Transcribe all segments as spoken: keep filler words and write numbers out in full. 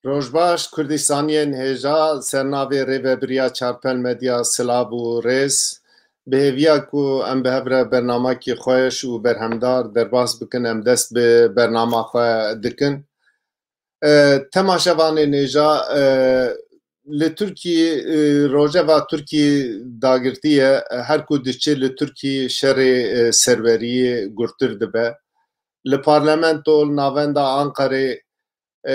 Rojbaş, Kurdistaniyên hêja, ser navê Rêvebiriya Çarpel Medya silav û rêz. Bi hêviya ku em bi hev re bernamekî xweş û berhemdar derbas bikin, em dest bi bernama xwe dikin. E, temaşevanên hêja, e, li Tirkiyê, e, rojeva Tirkiyê dagirtî ye. Her ku diçe li Tirkiyê şerê, e, serweriyê gurtir dibe. Li parlamento, li navenda Anqerê, e,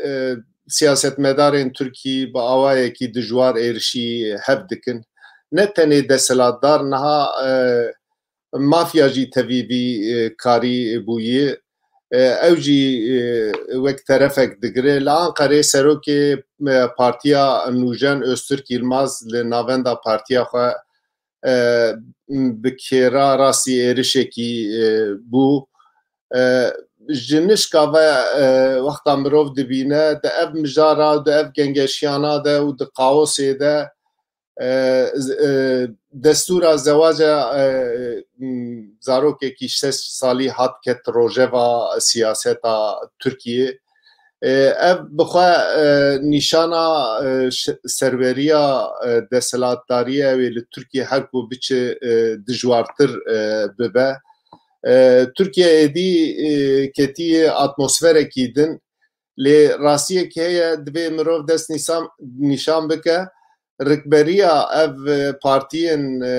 e, siyasetmedarên Tirkî bi awayekî dijwar êrişî hev dikin. Ne tenê desthilatdar, niha, e, mafya jî tevî vî, e, karî bûyî. E, ew jî, e, wek terefek digire. Li Anqerê serokê, e, Partiya Nûjen Öztürk Yilmaz li navenda partiya xwe, e, bi kêra rastî êrişekî, e, bû. E, ji nişka ve, e, wexta mirov dibîne, di ev mijara, di ev gengeşiyana de û di kaosê de, e, z-, e, destûra zewaca, e, m, zarokekî şeş salî hat ket rojeva siyaseta Tirkiyê. E, ev bi xwe, e, nîşana, e, ş-, serweriya, e, desthilatdariyê ew ê li Tirkiye her ku biçe, e, dijwartir, e, bibe. E, Tirkiye êdî, e, ketiye atmosferekî din, lê rastiyek heye, divê mirov dest nîsan, nîşan bike. Rikberiya ev, e, partiyên, e,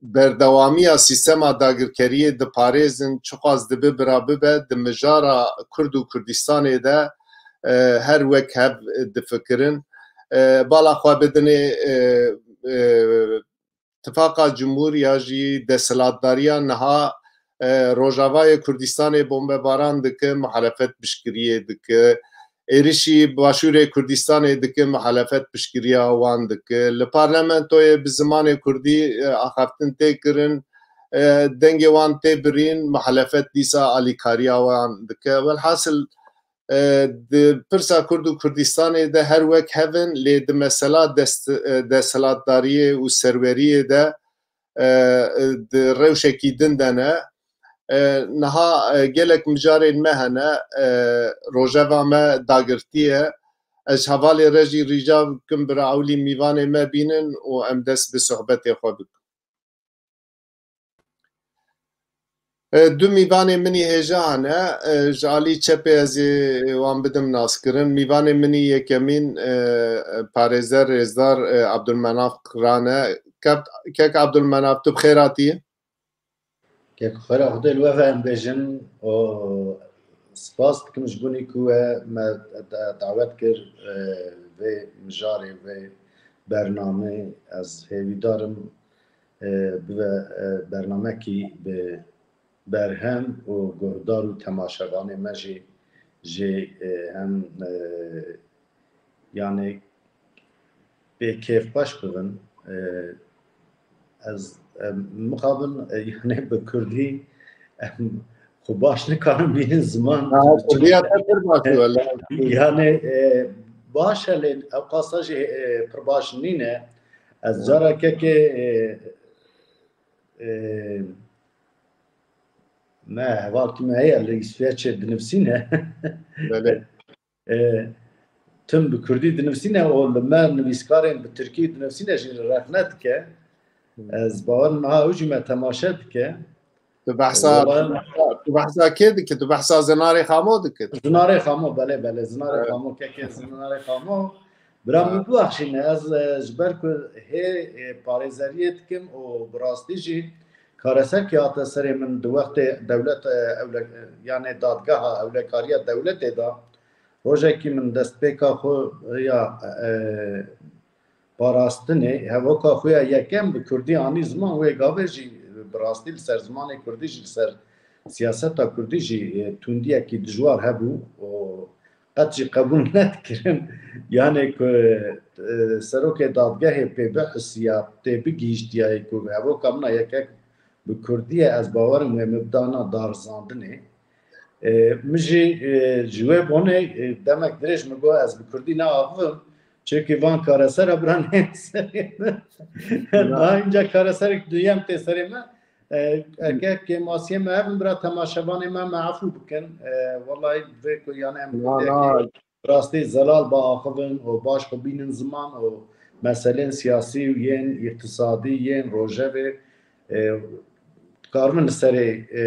berdewamiya sîstema dagirkeriyê diparêzin, çiqas dibe bira bibe, di mijara Kurd û Kurdistanê de, e, her wek hev difikirin. E, bala xwe bidinê, e, e, Tifaqa Cumhur ya jî desthilatdariya niha, e, Rojavayê Kurdistanê bombebaran dike, muhalefet piştgiriyê dike. Êrişî Başûrê Kurdistanê dike, muhalefet piştgiriya wan dike. Li parlamentoyê bi zimanê kurdî, e, axaftin tê kirin, e, dengê wan tê birîn, muhalefet dîsa alîkariya wan dike. Welhasil, e, di pirsa Kurd û Kurdistanê de her wek hev in, lê di mesela dest-, e, desthilatdariyê û serweriyê de, e, e, di rewşekî din de ne. E, niha, e, gelek mijarên me hene, e, rojeva me dagirtî ye. Ez hevalê re jî rica bikim bira ewlî mîvanê me bînin û em dest bi sohbetê xwe bikin. E, du mîvanê min î hêja hene. E, ji alî çepê ez ê wan bidim naskirin. Mîvanê min î yekemîn, e, parêzer rêzdar, e, Abdulmenaf Qiran e. Kek, kek Abdulmenaf, tu bi xêr hatî? Kek xêra Xwedê li we ve em bêjin û spas dikim ji bo ku we me da-, dawet kir, e, vê mijarê, vê bernamê. Ez hêvîdar im, e, bibe, e, bernamekî bi berhem û guhdar û temaşevanê me jî, jî, e, hem, e, yanî pê kêfxweş bibin. E, ez, e, mixabin, e, yanî bi kurdî, em xwe baş nikarin bînin ziman. Ha, kurdiya te pir baş e, wele. Yanî, e, baş e, lê ew qasa jî, e, pir baş nîne. Ez, ha, carekekê, e, e, me hevalkî me heye li Îsveçê dinivîsîne. Belê. E, tim bi kurdî dinivîsîne û li me nivîskarên bi tirkî dinivîsîne jî rexne dike. Hmm. Ez bawer niha ew jî me temaşe dike. Tu behsa, Wala tu behsa kê dike? Tu behsa Zinarê Xamo dike? Zinarê Xamo, belê, belê, Zinarê, evet, Xamo, kekê Zinarê Xamo. Bira min, evet, bibexşîne, ez, e, ji ber ku hê, e, parêzeriyê dikim û bi rastî jî kareserkê hate serê min di wextê dewlet, e, ewle-, e, yanê dadgeha ewlekariya dewletê de, rojekî min destpêka xwe ya, e, parastinê, hevoka xwe ya yekem bi kurdî anî ziman, wê gavê jî bi rastî li ser zimanê kurdî jî, li ser siyaseta kurdî jî, e, tundiyekî dijwar hebû û qet jî qebûl nedikirin. Yanê ku, e, serokê dadgehê pê bihisiya, tê bigihîştiyayê ku hevoka min a yekek bi kurdî ye, ez bawer im wê min bidana darizandinê. E, min jî, e, ji wê bonê, e, demek dirêj min got ez bi kurdî neavivim, çimkî van karesera bira neyên serê min. Niha înca kareserek duyem tê serê min. E, eke kêmasiyê me hebin bira temaşevanê me, me efû bikin. E, wellahî vê ku yani em Na, kurdekî na. rastî zelal biaxivin û baş xwe bînin ziman û meselên siyasî û yên îqtisadî, yên rojevê, e, dikaribin li serê, e,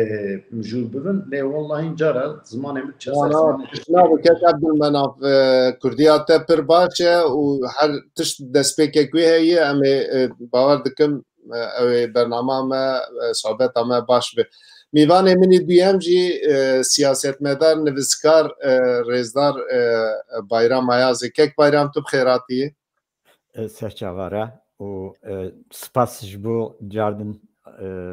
mijûl bibin. Lê wellahî cara zimanê min çe Na, ser na, zimanê tişt nabe kek Ebdulmenaf, e, kurdiya te pir baş e û her tişt destpêkek wê heye. Em ê, e, bawer dikim, e, ew ê bernama me, e, sohbeta me baş be. Mîvanê min ê duyem jî, e, siyasetmedar, nivîskar, e, rêzdar, e, Bayram Ayaz e. Kek Bayram, tu bi xêr hatî. E, serçava re û, e, spas ji bo cardin, e,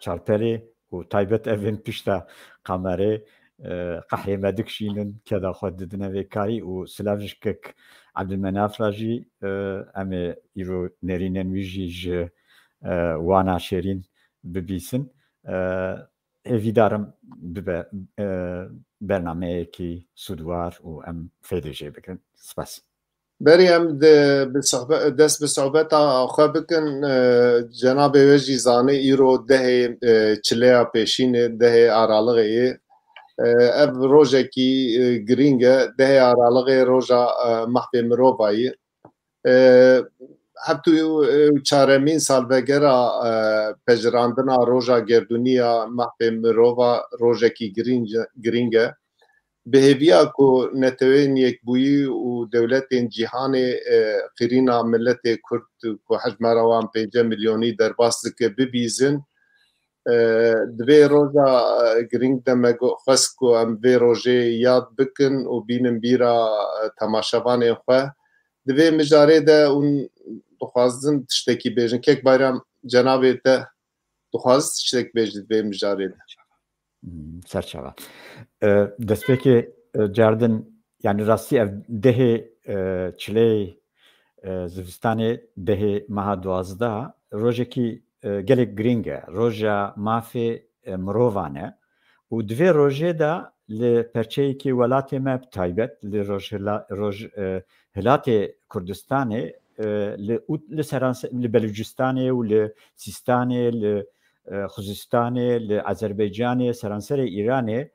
çarperê û taybet evên pişta kamerê, e, qehrê me dikişînin, keda xwe didine vê karî û silav ji kek Ebdulmenaf re jî, e, em ê îro nêrînên wî jî ji, e, wana şêrîn bibîsin. E, hêvîdar im bibe, e, bernameyekî sûdwar û em fêdê jê bigirin. Spas. Berî em di, bi sohbe-, dest bi sohbeta xwe bikin, e, cenabê we jî zanê îro dehê, e, çileya pêşînê, dehê aralixê ye. E, ev rojekî, e, girîng e, dehê aralixê roja, e, mafê mirova ye. E, heft û çaremîn salvegera, e, pejirandina roja gerdûnî ya mafê mirova rojekî girîng, girîng e. Bi hêviya ku Neteweyên Yekbûyî û dewletên cîhanê, e, qîrîna miletê Kurd ku hejmara wan pêncî milyonî derbas dike bibîzin, e, di vê roja, e, girîng de me go-, xwest ku em vê rojê yad bikin û bînin bîra, e, temaşevanên xwe. Di vê mijarê de hûn dixwazin tiştekî bêjin. Kek Bayram, cenabê te dixwaz tiştek bêjî di vê mijarê de. Hmm, serçava. E, destpêkê, e, cardin, yani rastî ev dehê, e, çileyê, e, zivistanê, dehê meha duwazdeh, rojekî, e, gelek girîng e. Roja mafê, e, mirovan e. Û di vê rojê de li perçeyekî welatê me bi taybet, li rojhila-, roj-, e, hilatê Kurdistanê, e, li, û li seranse-, li Belûcistanê û li Sîstanê, li, e, Xuzistanê, li Azerbaycanê, seranserê Îranê,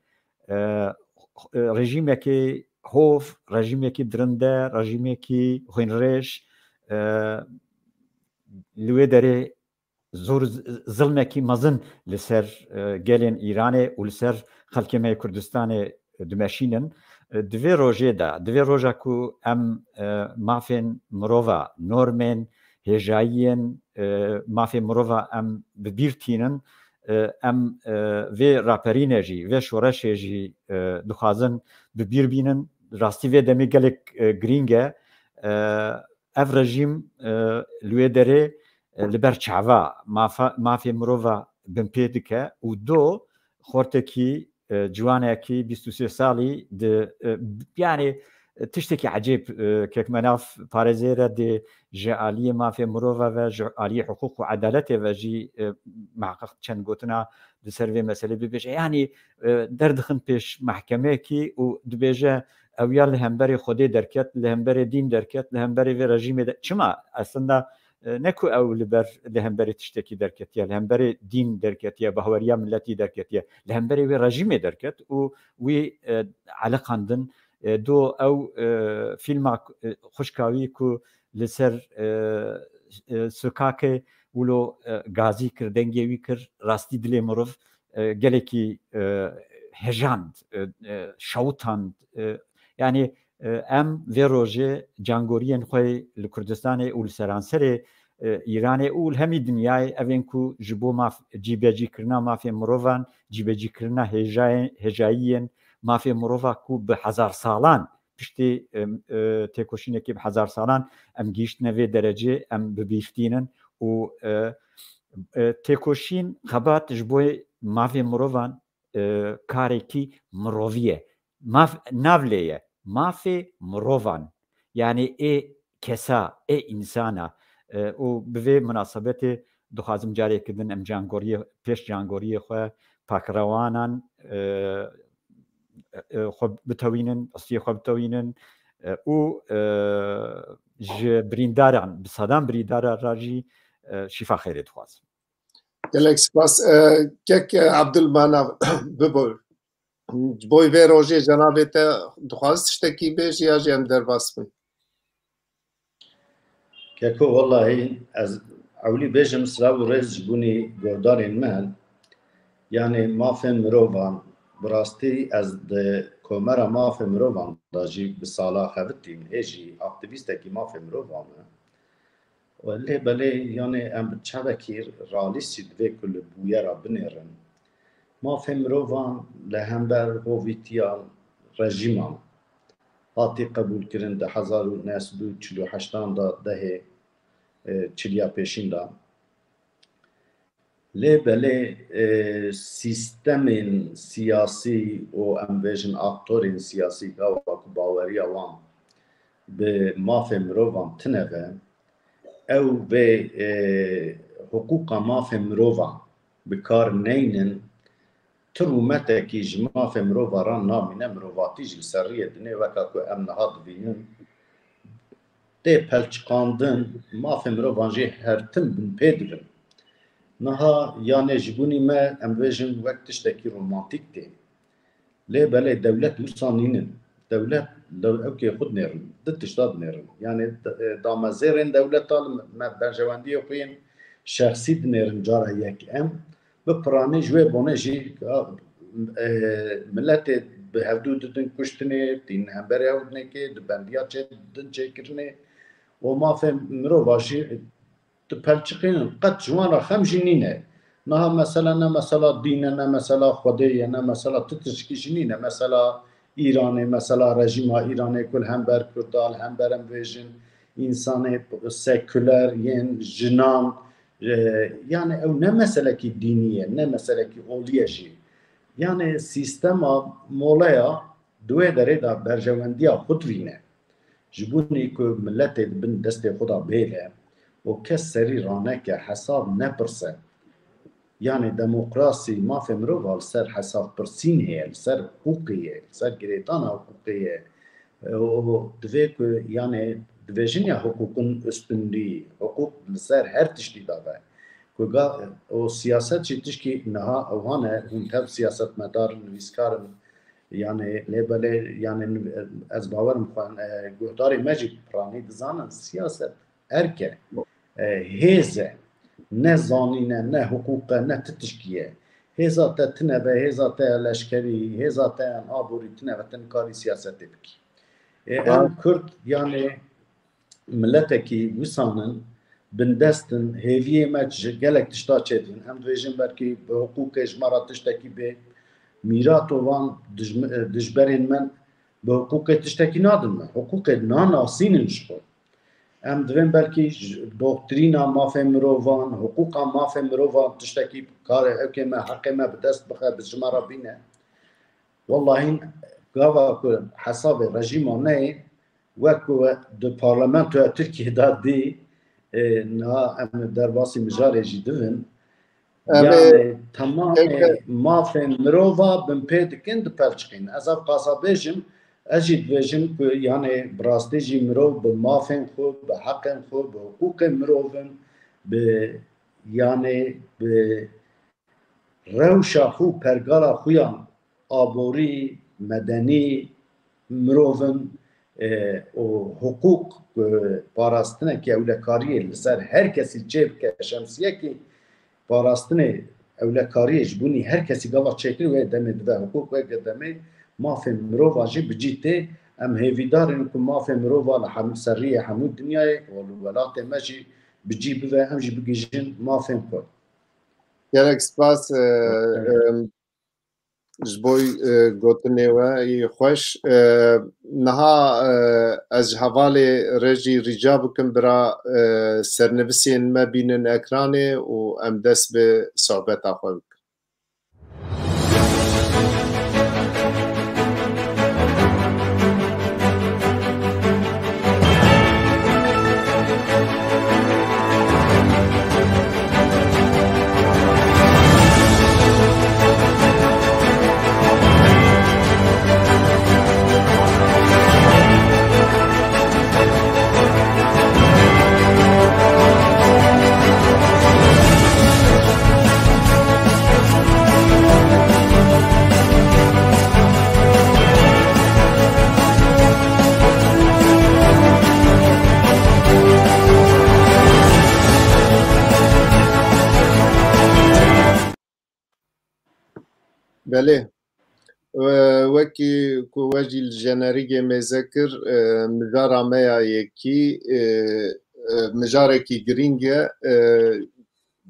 e, e, rejîmekî hov, rejîmekî dirinde, rejîmekî xwînrêj, e, li wê derê zor z-, zilmekî mezin li ser, e, gelên Îranê û li ser xelkê me yê Kurdistanê dimeşînin. E, di vê rojê de, di vê roja ku em, e, mafên mirova, normên hêjayiyên, e, mafê mirova em bi bîr tînin, e, em, e, vê raperînê jî, vê şoreşê jî, e, dixwazin bi bîr bînin. Rastî vê demê gelek, e, girîng e. E, ev rejîm, e, li wê derê, e, li ber çava mafa-, mafê mirova binpê dike û do xortekî, e, ciwanekî bîst û sê salî di, e, yani, e, tiştekî ecêb, e, kek Menaf parêzê re dê ji aliyê mafê mirova ve, ji aliyê hiqûq û edaletê ve jî, e, miheqeq çend gotina di ser vê meselê bibêje. Yani, e, derdixin pêş mehkemeyekî û dibêje, ew ya li hemberê Xwedê derket, li hemberê dîn derket, li hemberê vê rejîmê de. Çima? Aslında, e, ne ku ew li ber, li hemberê tiştekî derketiye, li hemberê dîn derketiye, bahweriya miletî derketiye, li hemberê wê rejîmê derket û wî, e, eliqandin. E, do ew, e, fîlma, e, xwişka wî ku li ser, e, e, sokakê wilo, e, gazî kir, dengê wî kir, rastî dilê mirov, e, gelekî, e, hejand, e, e, şewitand. E, yani, e, em vê rojê cangoriyên xwe li Kurdistanê û li seranserê, e, Îranê û li hemî dinyayê, evên ku ji bo maf-, cîbecîkirina mafê mirovan, cîbecîkirina hêjayê-, hêjayiyên mafê mirova ku bi hezar salan piştî, e, e, têkoşînekî bi hezar salan em gihîştine vê derecê, em bi bîr tînin û, e, e, têkoşîn, xebat ji bo mafê mirovan, e, karekî mirovî ye. Maf, nav lê ye. Mafê mirovan. Yani ê kesa, ê însana. E, û bi vê munasebetê dixwazim careke din em cangoriyê, pêş cangoriyê xwe pakrewanan, e, e, xwe bitewînin, hestiyê xwe bitewînin, e, û, e, ji birîndaran, bi sedan birîndaran re jî, e, şîfa xêrê dixwazim. Gelek spas. E, kek, e, Abdulmanav, bibo. Ji bo vê rojê cenabê te dixwaz tiştekî bêjî ya jî em derbas bin? Keko, wellahî ez ewlî bêjim silav û rêz ji bûnî guhdarên me. Yanî mafên mirovan, bi rastî ez di Komera Mafê Mirovan de jî bi sala xebitîm, hê jî aktîvîstekî mafê mirovan me. Lê belê, yanî em çavekî realîst jî divê ku li bûyera binêrin. Mafê mirovan li hember hovîtiya rejîman hatî qebûlkirin di hezar û neh sed û çil û heştan de, dehê, e, çiliya pêşîn de. Lê belê, e, sîstemên siyasî û em bêjin aktorên siyasî gava ku baweriya wan bi mafê mirovan tune ve, ew vê, e, hiqûqa mafê mirovan bi kar neynin, ti rûmetekî ji mafê mirova re namîne, mirovatî jî li ser riyê dinê, weka ku em niha dibînin. Tê pelçiqandin, mafê mirovan jî her tim binpê dibin. Niha, yanê ji bûnî me, em bêjin wek tiştekî romantîk tê. Lê belê dewlet wisa nînin. Dewlet, dew-, ewkê xwe dinêrin. Du tişta dinêrin. Yanê d-, e, damezêrên dewleta li me berjewendiyê xwe yên şexsî dinêrin cara yek em. Bi piranî ji wê bonê jî, e, miletê bi hevdû didin kuştinê, tînin hemberê hev dinekê, di bendiya çê din çêkirinê. Û mafê mirova jî dipelçiqînin, qet ji wan re xem jî nîne. Niha mesela ne mesela dîn e, ne mesela Xwedê ye, ne mesela tu tişkî jî nîne. Mesela Îranê, mesela rejîma Îranê ku li hember Kurda, li hember em bêjin, însanê sekuler, yên jinan, e, yani ew ne meselekî dînî ye, ne meselekî olî ye jî. Yani sîstema moleya di wê derê de berjewendiya xwe divîne. Ji bûnî ku miletê di bin destê xwe de bêle û kes serî raneke, hesab nepirse. Yani demokrasî, mafê mirova li ser hesabpirsîn heye, li ser hiqûqê ye, li ser girêdana hiqûqê ye. Û divê ku, yani, divêjin ya hiqûqin üstünlüğü, hiqûq li ser her tiştî de be. Ku ga-, û siyaset jî tişkî niha ew hane, hûn tev siyasetmedar in, nivîskar in, yani, lê belê, yani, ez bawerim xwe, e, guhdarê me jî piranî dizanin, siyaset erk e, e, hêz e, ne zanîn e, ne hiqûq e, ne ti tişkî ye. Hêza te tune be, hêza te ya leşkerî, hêza te yan aborî tune be, te nikarî siyasetê bikî. Ê, em Kurd, yani, miletekî wisan in, bindest in, hêviyê me ji gelek tişta çêdibin. Em dibêjin belkî bi hiqûqê ji me re tiştekî bê. Mîrato van dijm-, dijberên me bi hiqûqê tiştekî nadin me. Hiqûqê nanasînin ji xwe. Em divên belkî ji doktrîna mafê mirovan, hiqûqa mafê mirovan tiştekî karê ewkê me, heqê me bi dest bixe, bi ji me re bîne. Wellahî gava ku hesabê rejîma neyê, wek ku we di parlamentoya Tirkiyê de dî, e, niha em derbasî mijarê jî dibin. Em ê Yani, temamê eke mafên mirova binpê dikin, dipelçiqîn. Ez ev qasa bêjim, ez jî dibêjim ku, yani, bi rastî jî mirov bi mafên xwe, bi heqên xwe, bi hiqûqên mirov in, bi, yani, bi rewşa xwe, pergala xwe ya aborî, medenî, mirov in, e, û hiqûq, e, parastineke ewlekariyê li ser her kesî çêbike, şemsiyekî parastinê ewlekariyê ji bûnî her kesî gava çêkir, wê demê dibe hiqûq, wê demê mafê mirova jî bi cî tê. Em hêvîdar in ku mafê mirova li hem-, ser riyê hemû dinyayê û li welatê me jî bi cî bibe, em jî bigihîjin mafên xwe. Gelek spas, e, e, ji bo, e, gotinê we yê xweş. E, niha, e, ez ji hevalê re jî rica bikim bira, e, sernivisên me bînin ekranê û em dest bi sohbeta xwe bikin. Belê. We-, wekî ku we jî li jenerîgê mêze kir, e, mijara me ya yekî, e, e, mijarekî girîng e. E,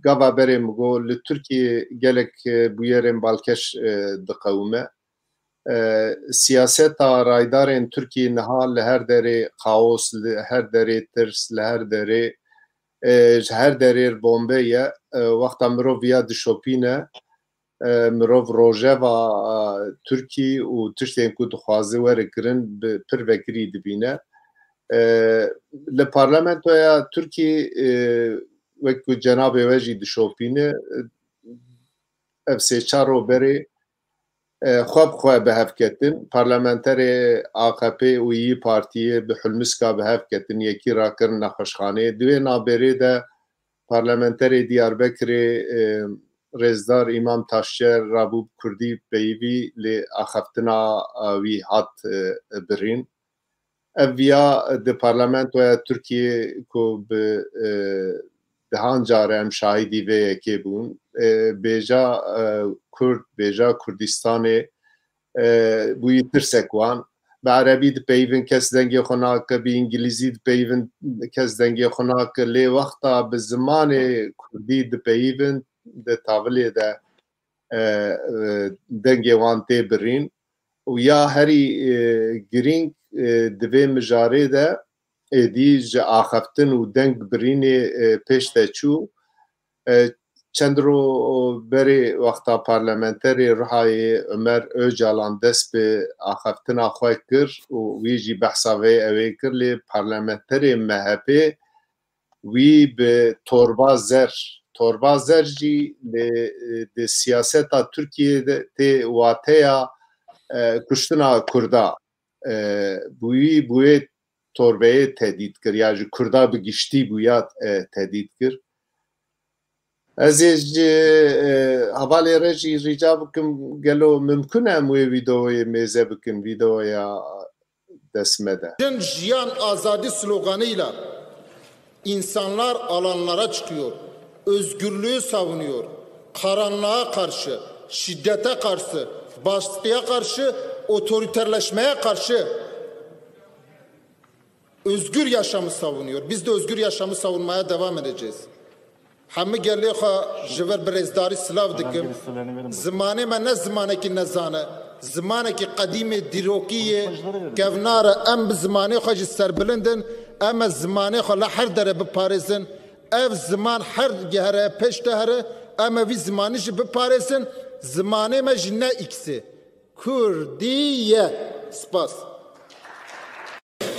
gava berê min got, li Tirkiyê gelek, e, bûyerên balkêş, e, diqewime. E, siyaseta raydarên Tirkiyê niha li her derê kaos, li her derê tirs, li her derê, e, ji her derê bombe ye. E, wexta mirov viya dişopîne, e, mirov rojeva, e, Tirkî û tiştên ku dixwaze were kirin bi pir vekirî dibîne. E, li parlamentoya Tirkî, e, wek ku cenabê we jî dişopîne, e, ev sê çar ro berê, e, xwe bi xwe bi hev ketin. Parlamenterê A K P û YÎ Partiyê bi Hulmiska bi hev ketin, yekî rakirin nexweşxaneyê. Di wê navberê de parlamenterê Diyarbekirê, e, Rêzdar Îmam Taşçer rabû bi kurdî peyivî, lê axaftina, e, wî hat, e, birîn. Ev viya di parlamentoya Tirkiyê ku bi, e, dehan care em şahidî vê yekê bûn. E, bêja, e, Kurd, bêja Kurdistanê, e, bûyî tirsek wan. Bi erebî dipeyivin, kes dengê xwe nake, bi îngilîzî dipeyivin, kes dengê xwe nake. Lê wexta bi zimanê kurdî dipeyivin, di tavilê de, e, e, dengê wan tê birîn. Û ya herî, e, girîng, e, di vê mijarê de êdî ji axaftin û deng birînê, e, pêş de çû. E, çend ro berê wexta parlamenterê Rihayê Omer Ocalan dest bi axaftina xwe kir û wî jî behsa vê ewê kir, lê parlamenterê M H Pê wî bi torba zer, torba zer jî li, di siyaseta Tirkiyê de tê wateya, e, kuştina Kurda. E, bi wî, bi wê torbeyê tedît kir, ya ji Kurda bi giştî bûya, e, tedît kir. Ez ê ji, e, hevalê re jî rica bikim, gelo mimkun e em wê vîdeoyê mêze bikin, vîdeoya dest me de. Din jiyan azadi sloganıyla insanlar alanlara çıkıyor, özgürlüğü savunuyor, karanlığa karşı, şiddete karşı, baskıya karşı, otoriterleşmeye karşı özgür yaşamı savunuyor. Biz de özgür yaşamı savunmaya devam edeceğiz. Hemî gelê xwe ji vir bi rêzdarî silav dikim. Zimanê me ne zimanekî nezan e. Zimanekî qedîmê dîrokî ye. Kevnar e, em bi zimanê xwe jî serbilind in. Em e zimanê xwe li her dere biparêzin. Ev ziman her gihere pêş de here. Em e vî zimanî jî biparêzin. Zimanê me jî ne îksê. Kurdî ye. Spas.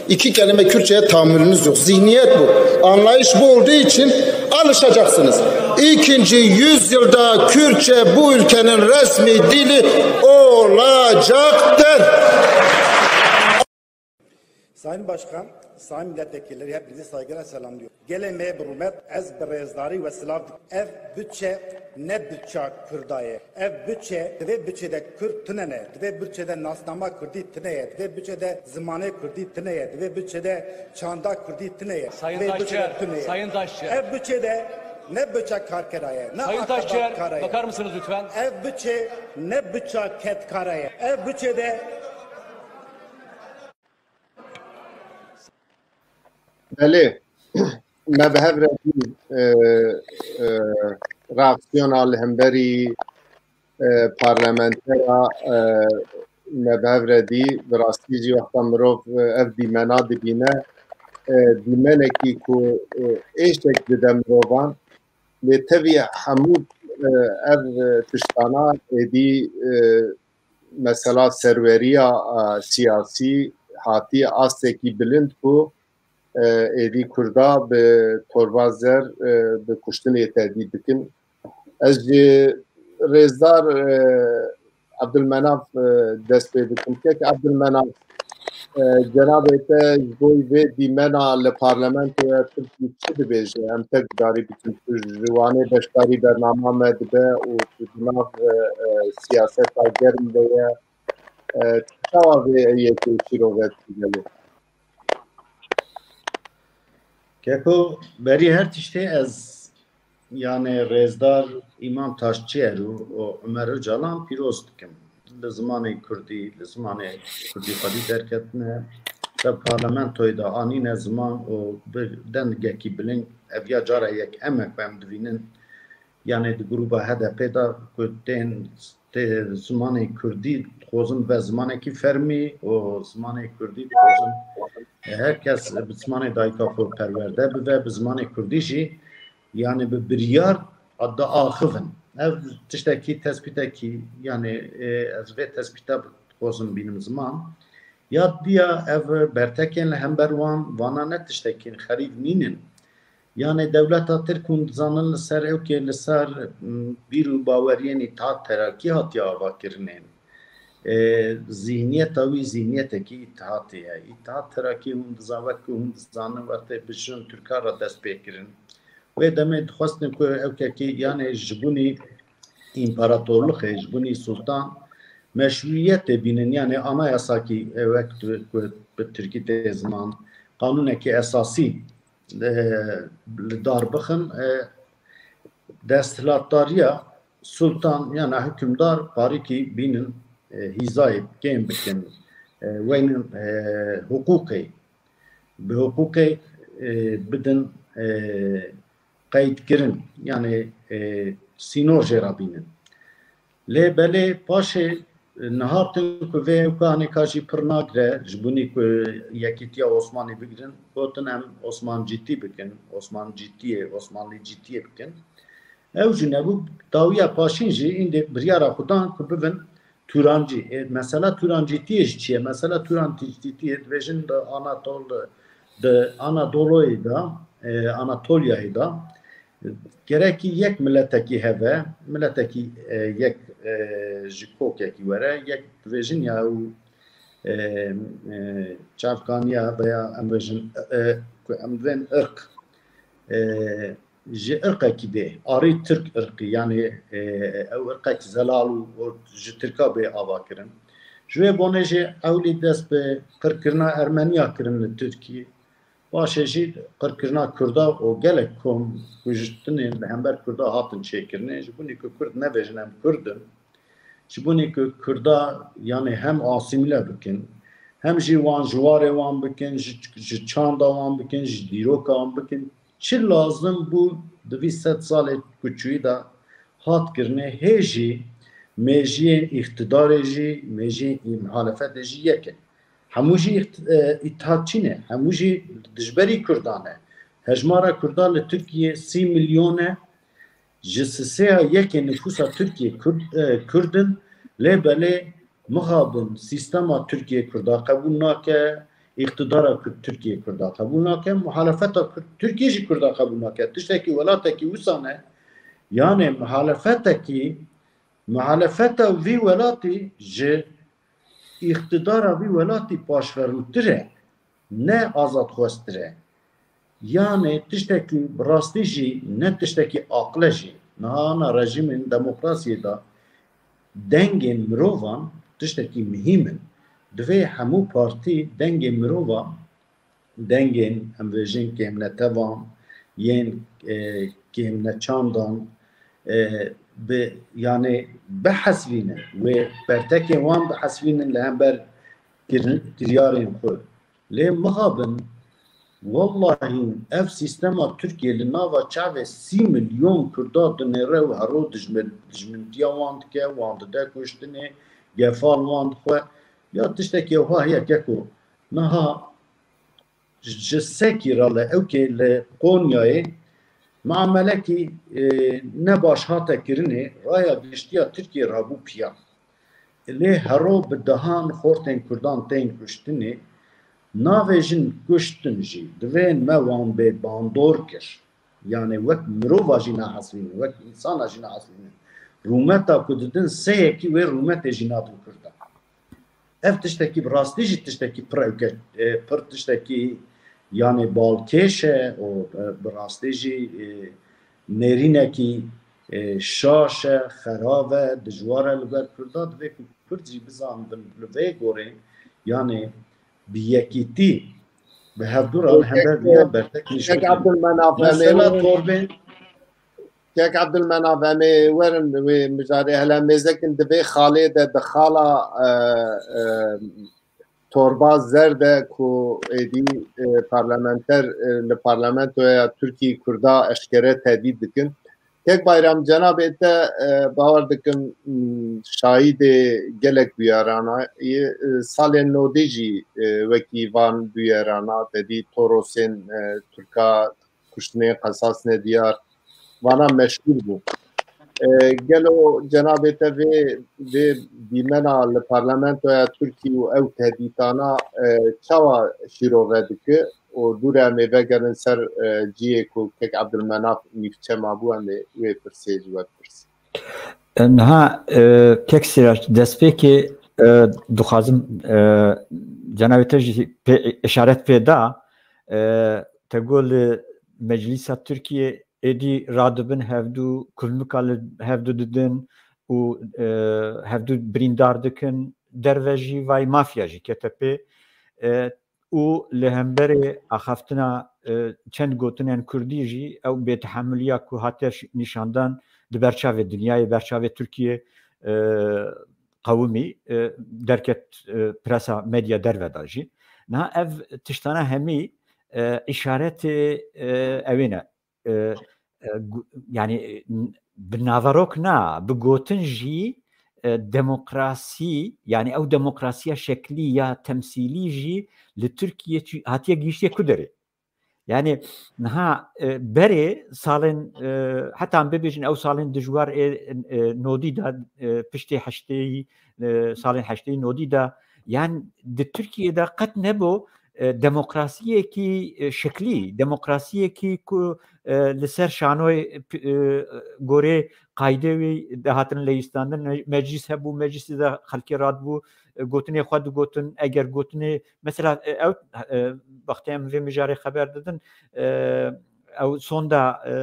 İki kelime Kürtçe'ye tahammülünüz yok. Zihniyet bu. Anlayış bu olduğu için alışacaksınız. İkinci yüzyılda Kürtçe bu ülkenin resmi dili olacaktır. Sayın Başkan, sayın milletvekilleri, hepinizi saygıyla selamlıyorum. Gelê me bi rûmet, ez bi rêzdarî we silav dikim. Ev budçe ne budça Kurda ye. Ev budçe, di vê budçe de Kurd tune ne. Di vê budçe de nasnama Kurdî tune ye. Di vê budçe de zimanê Kurdî tune ye. Di vê budçe de çanda Kurdî tune ye. Sayın Di vê budçe de Taşçıyer, tune ye. Sayın Taşçıyer. Ev budçe de ne budça karkera ye, ne Sayın Taşçıyer, akademkara ye. Bakar mısınız lütfen? Ev budçe ne budça kedkara ye. Ev budçe de Belê, me bi hev re dî, e, e, reaksiyona li hemberî, e, parlamentera, e, me bi hev re dî, bi rastî jî wexta mirov, e, ev dîmena dibîne, e, dîmenekî ku, e, êşek dide mirovan, lê tevî hemû, e, ev, e, tiştana êdî, e, mesela serweriya, e, siyasî hatiye astekî bilind ku, e, êdî Kurda bi torba zer, e, bi kuştinê tehdît dikin. Ez ji rêzdar, e, Ebdulmenaf, e, dest pê dikim. Kek Ebdulmenaf, e, cenabê te ji bo vê dîmena li parlamentoya Tirkî çi dibêje? Em te gudarî bikin. Tu ji wanê beşdarî bernama me dibe û tu di nav, e, e, siyaseta germ de ye. E, tu çawa vê yekê şîrove dikî gelê? Keko, berî her tiştê ez Yanê rêzdar Îmam Taşçiyer û, û Ömer Öcalan pîroz dikim. Li zimanê kurdî, li zimanê kurdî xwedî derketine, te parlamentoyê de anîne ziman û bi dengekî bilind, ev ya cara yek em e ku em divînin, yanê di grûba H D P de ku tên tê zimanê kurdî dixwazin bibe zimanekî fermî û zimanê kurdî dixwazin her kes bi zimanê dayika xwe perwerde bibe, bi zimanê kurdî jî, yanî bi biryar diaxivin. Ev tiştekî, tespîtekî, yanî, e, ez vê tespîta dixwazim bînim ziman. Ya diya ev bertekên li hember wan, vana ne tiştekî xerîb nînin. Yanê dewleta Tirk hûn dizanin li ser ewkê, li ser, m, bîr û baweriyên Îttihat Terakî hatiye avakirinên. E, zîhniyeta wî zîhniyetekî Îttihatê ye. Îttihat Terakî hûn dizan, wek ku hûn dizanin, wextê bi jin Tirka re dest pê kirin. Wê demê dixwestin ku ewkekî, yanê ji bunî împaratorlixê, ji bunî sultan meşrûyetê bînin, yanê anayasakî, e, wek tu, ku bi Tirkî tê ziman, qanûnekî esasî, e, li dar bixin, e, desthilatdariya sultan yana hukimdar parîkî bînin, e, hîzayê kêm bikin, e, weynin, e, hiqûqê, bi hiqûqê, e, bidin, e, qeydkirin, yanê, e, sînor jê re bînin. Lê belê paşê, e, niha tim ku vê ewka hanê ka jî pir nagre, ji bunî ku Yekîtiya Osmanî bigirin, gotin em Osmancîtî bikin, Osmancîtiyê, Osmanlîcîtiyê bikin. Ew jî nebû, dawiya paşîn jî îndê biryara xwe dan ku bibin Turancî. E, mesela Turancîtiyê jî çi ye? Mesela Turancîtiyê dibêjin di Anatol, di Anadoloyê de, e, Anatolyayê de, gerekî yek miletekî heve, miletekî, e, yek, e, ji kokekî were, yek dibêjin ya ew, e, e, çavkaniya veya em bêjin, e, ku em divên irq, e, ji irqekî bê, arî tirk irqî, yanî, e, ew irqekî zelal û, û ji tirka bê avakirin. Ji wê bonê jî ewlî dest bi qirkirina ermeniya kirin li Tirkiyê. Paşê jî qirkirina kurda û gelek kom kuştinên li hember kurda hatin çêkirinê. Ji bunî ku kurd nebêjin em kurd in, ji bunî ku kurda, yanî hem asîmîle bikin, hem jî wan ji warê wan bikin, ji, ji çanda wan bikin, ji dîroka wan bikin. Çi lazim bû di vî sed salê ku çûyî de hat kirinê, hê jî mêjiyên îqtidarê jî, mêjiyên î-, muhalefetê jî yek in. Hemû jî îqt-, e, îtihatçî ne, hemû jî dijberî kurdan e. Hejmara kurdan li Tirkiyê sî milyon e. Ji sisêya yekê nifûsa Tirkiyê kurd, e, kurd in, lê belê mixabin sîstema Tirkiyê kurda qebûl nake, îqtidara kurd Tirkiyê kurda qebûl nake, muhalefeta kurd Tirkiyê jî kurda qebûl nake. Tiştekî welatekî wisa ne, yanê muhalefetekî, muhalefeta vî welatî ji îqtidara vî welatî paşverûtir e, ne azadxweztir e. Yanê tiştekî bi rastî jî ne tiştekî aqil e jî. Niha ana rejîmên demokrasiyê de dengên mirovan tiştekî muhîm in. Divê hemû partî dengên mirovan, dengên, em bêjin, kêmnetevan, yên, e, kêmneçandan, e, bi, yanê bihesibînin, wê bertekên wan bihesibînin li hember kirin-, kiryarên xwe. Lê mixabin, wellahî ev sîstema Tirkiyê li nava çavê sî milyon kurda dinêre û hero dijmin-, dijmintiya wan dike, wan dide kuştinê, gefal wan dixwe. Ya tiştekî ew ha heye keko. Niha ji sekî re li ewkê li Qonyayê muamelekî, e, ne baş hate kirinê, raya giştiya Tirkiyê rabû piya. Lê hero bi dehan xortên kurdan tên kuştinê, navêjin kuştin jî, divên me wan bê bandor kir. Yanê wek mirova jî nehesibînin, wek însana jî nehesibînin. Rûmeta ku didin sê yekî wê rûmetê jî nadin kurdan. Ev tiştekî bi rastî jî tiştekî pir ewke, e, pir tiştekî, yanê balkêş e û, e, bi rastî jî, e, nêrînekî, e, şaş e, xerav e, dijwar e li ber kurda. Divê ku kurd jî bizanibin li vê gorê, yanê bi yekîtî, bi hevdû re li hember diyan bertek nîştin. Mesela torbên Kek Abdulmenaf, em ê werin wê mijarê hele mêzekin di vê xalê de, di xala, e, e, torba zer de ku êdî, e, parlamenter, e, li parlamentoya Tirkî Kurda eşkere tehdît dikin. Kek Bayram, cenabê te, e, bawer dikim, m, şahidê gelek bûyerana ye. E, salên nodî jî, e, wekî van bûyerana, te dî Torosên, e, Tirka, kuştinê Qesas Nediyar, vana meşhûr bû. E, gelo cenabê te vê, vê dîmena li parlamentoya Tirkî û ew tehdîtana, e, çawa şîrove dike û dûre em ê vegerin ser, e, cihê ku kek Abdulmenaf nîvçe mabû, em ê wê pirsê ji we bipirs. Niha, e, kek Sirac, destpêkê, e, dixwazim, e, cenabê te jî pê, işaret pê da, e, te got li Meclîsa Tirkiyê êdî radibin hevdû, kulmika li hevdû didin û, e, hevdû birîndar dikin, derve jî vay mafya jî kete pê. E, û li hemberê axaftina, e, çend gotinên kurdî jî ew bêtehemiliya ku hate ş-, nîşandan di berçavê dinyayê, berçavê Tirkiyê, e, qewimî, e, derket, e, presa medya derve da jî. Niha ev tiştana hemî, e, îşaretê, e, ewê ne. E, e, gu-, yani, e, n-, bi naverok na, bi gotin jî, e, demokrasî, yani ew demokrasiya şeklî ya temsîlî jî li Tirkiye çi-, hatiye gihiştiye ku derê. Yani niha, e, berê salên, e, heta em bibêjin ew salên dijwar ê, e, nodî de, e, piştê heştê, e, salên heştê nodî de, yani di Tirkiye de qet nebû, e, demokrasiyekî, e, şeklî, demokrasiyekî ku, e, li ser şanoyê, e, gorê qaydê wî dihatin leyîstandin. Me-, meclîs hebû, meclîsê de xelkê radibû, e, gotinê xwe digotin, eger gotinê, mesela, e, ew, e, wextê em vê mijarê xeber didin, e, ew sonda, e,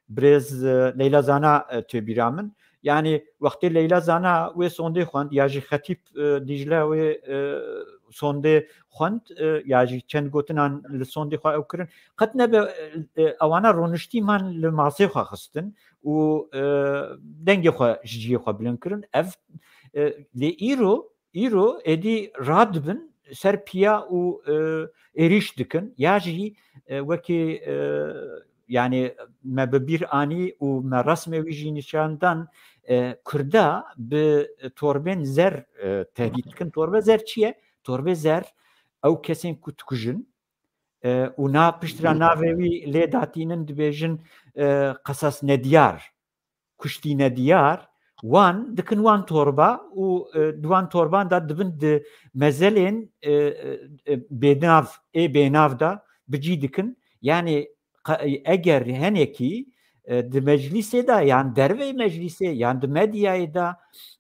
birêz, e, Leyla Zana, e, tê bîra min. Yani wextê Leyla Zana wê sondê xwend ya jî Xetîb, e, Dîcle wê, e, sondê xwend, e, ya jî çend gotinan li sondê xwe ew kirin. Qet nebe, e, e, ewana roniştî man li masê xwe xistin û, e, dengê xwe ji cihê xwe bilind kirin. Ev, e, lê îro, îro êdî radibin ser piya û, e, êrîş dikin. Ya jî, e, wekî, e, yani me bi bîr anî û me resmê wî jî nîşan dan, e, Kurda bi torbên zer, e, tehdît dikin. Torbe zer çi ye? Torbe zer ew kesên ku dikujin, e, û na piştre navê wî lê datînin, dibêjin, e, Qesas Nediyar, kuştî Nediyar, wan dikin wan torba û, e, di wan torban de dibin di mezelên, e, e, e, bênav, ê bênav de bi cî dikin. Yani qa-, eger henekî, e, di meclîsê de yan dervey meclîsê yan di medyayê de,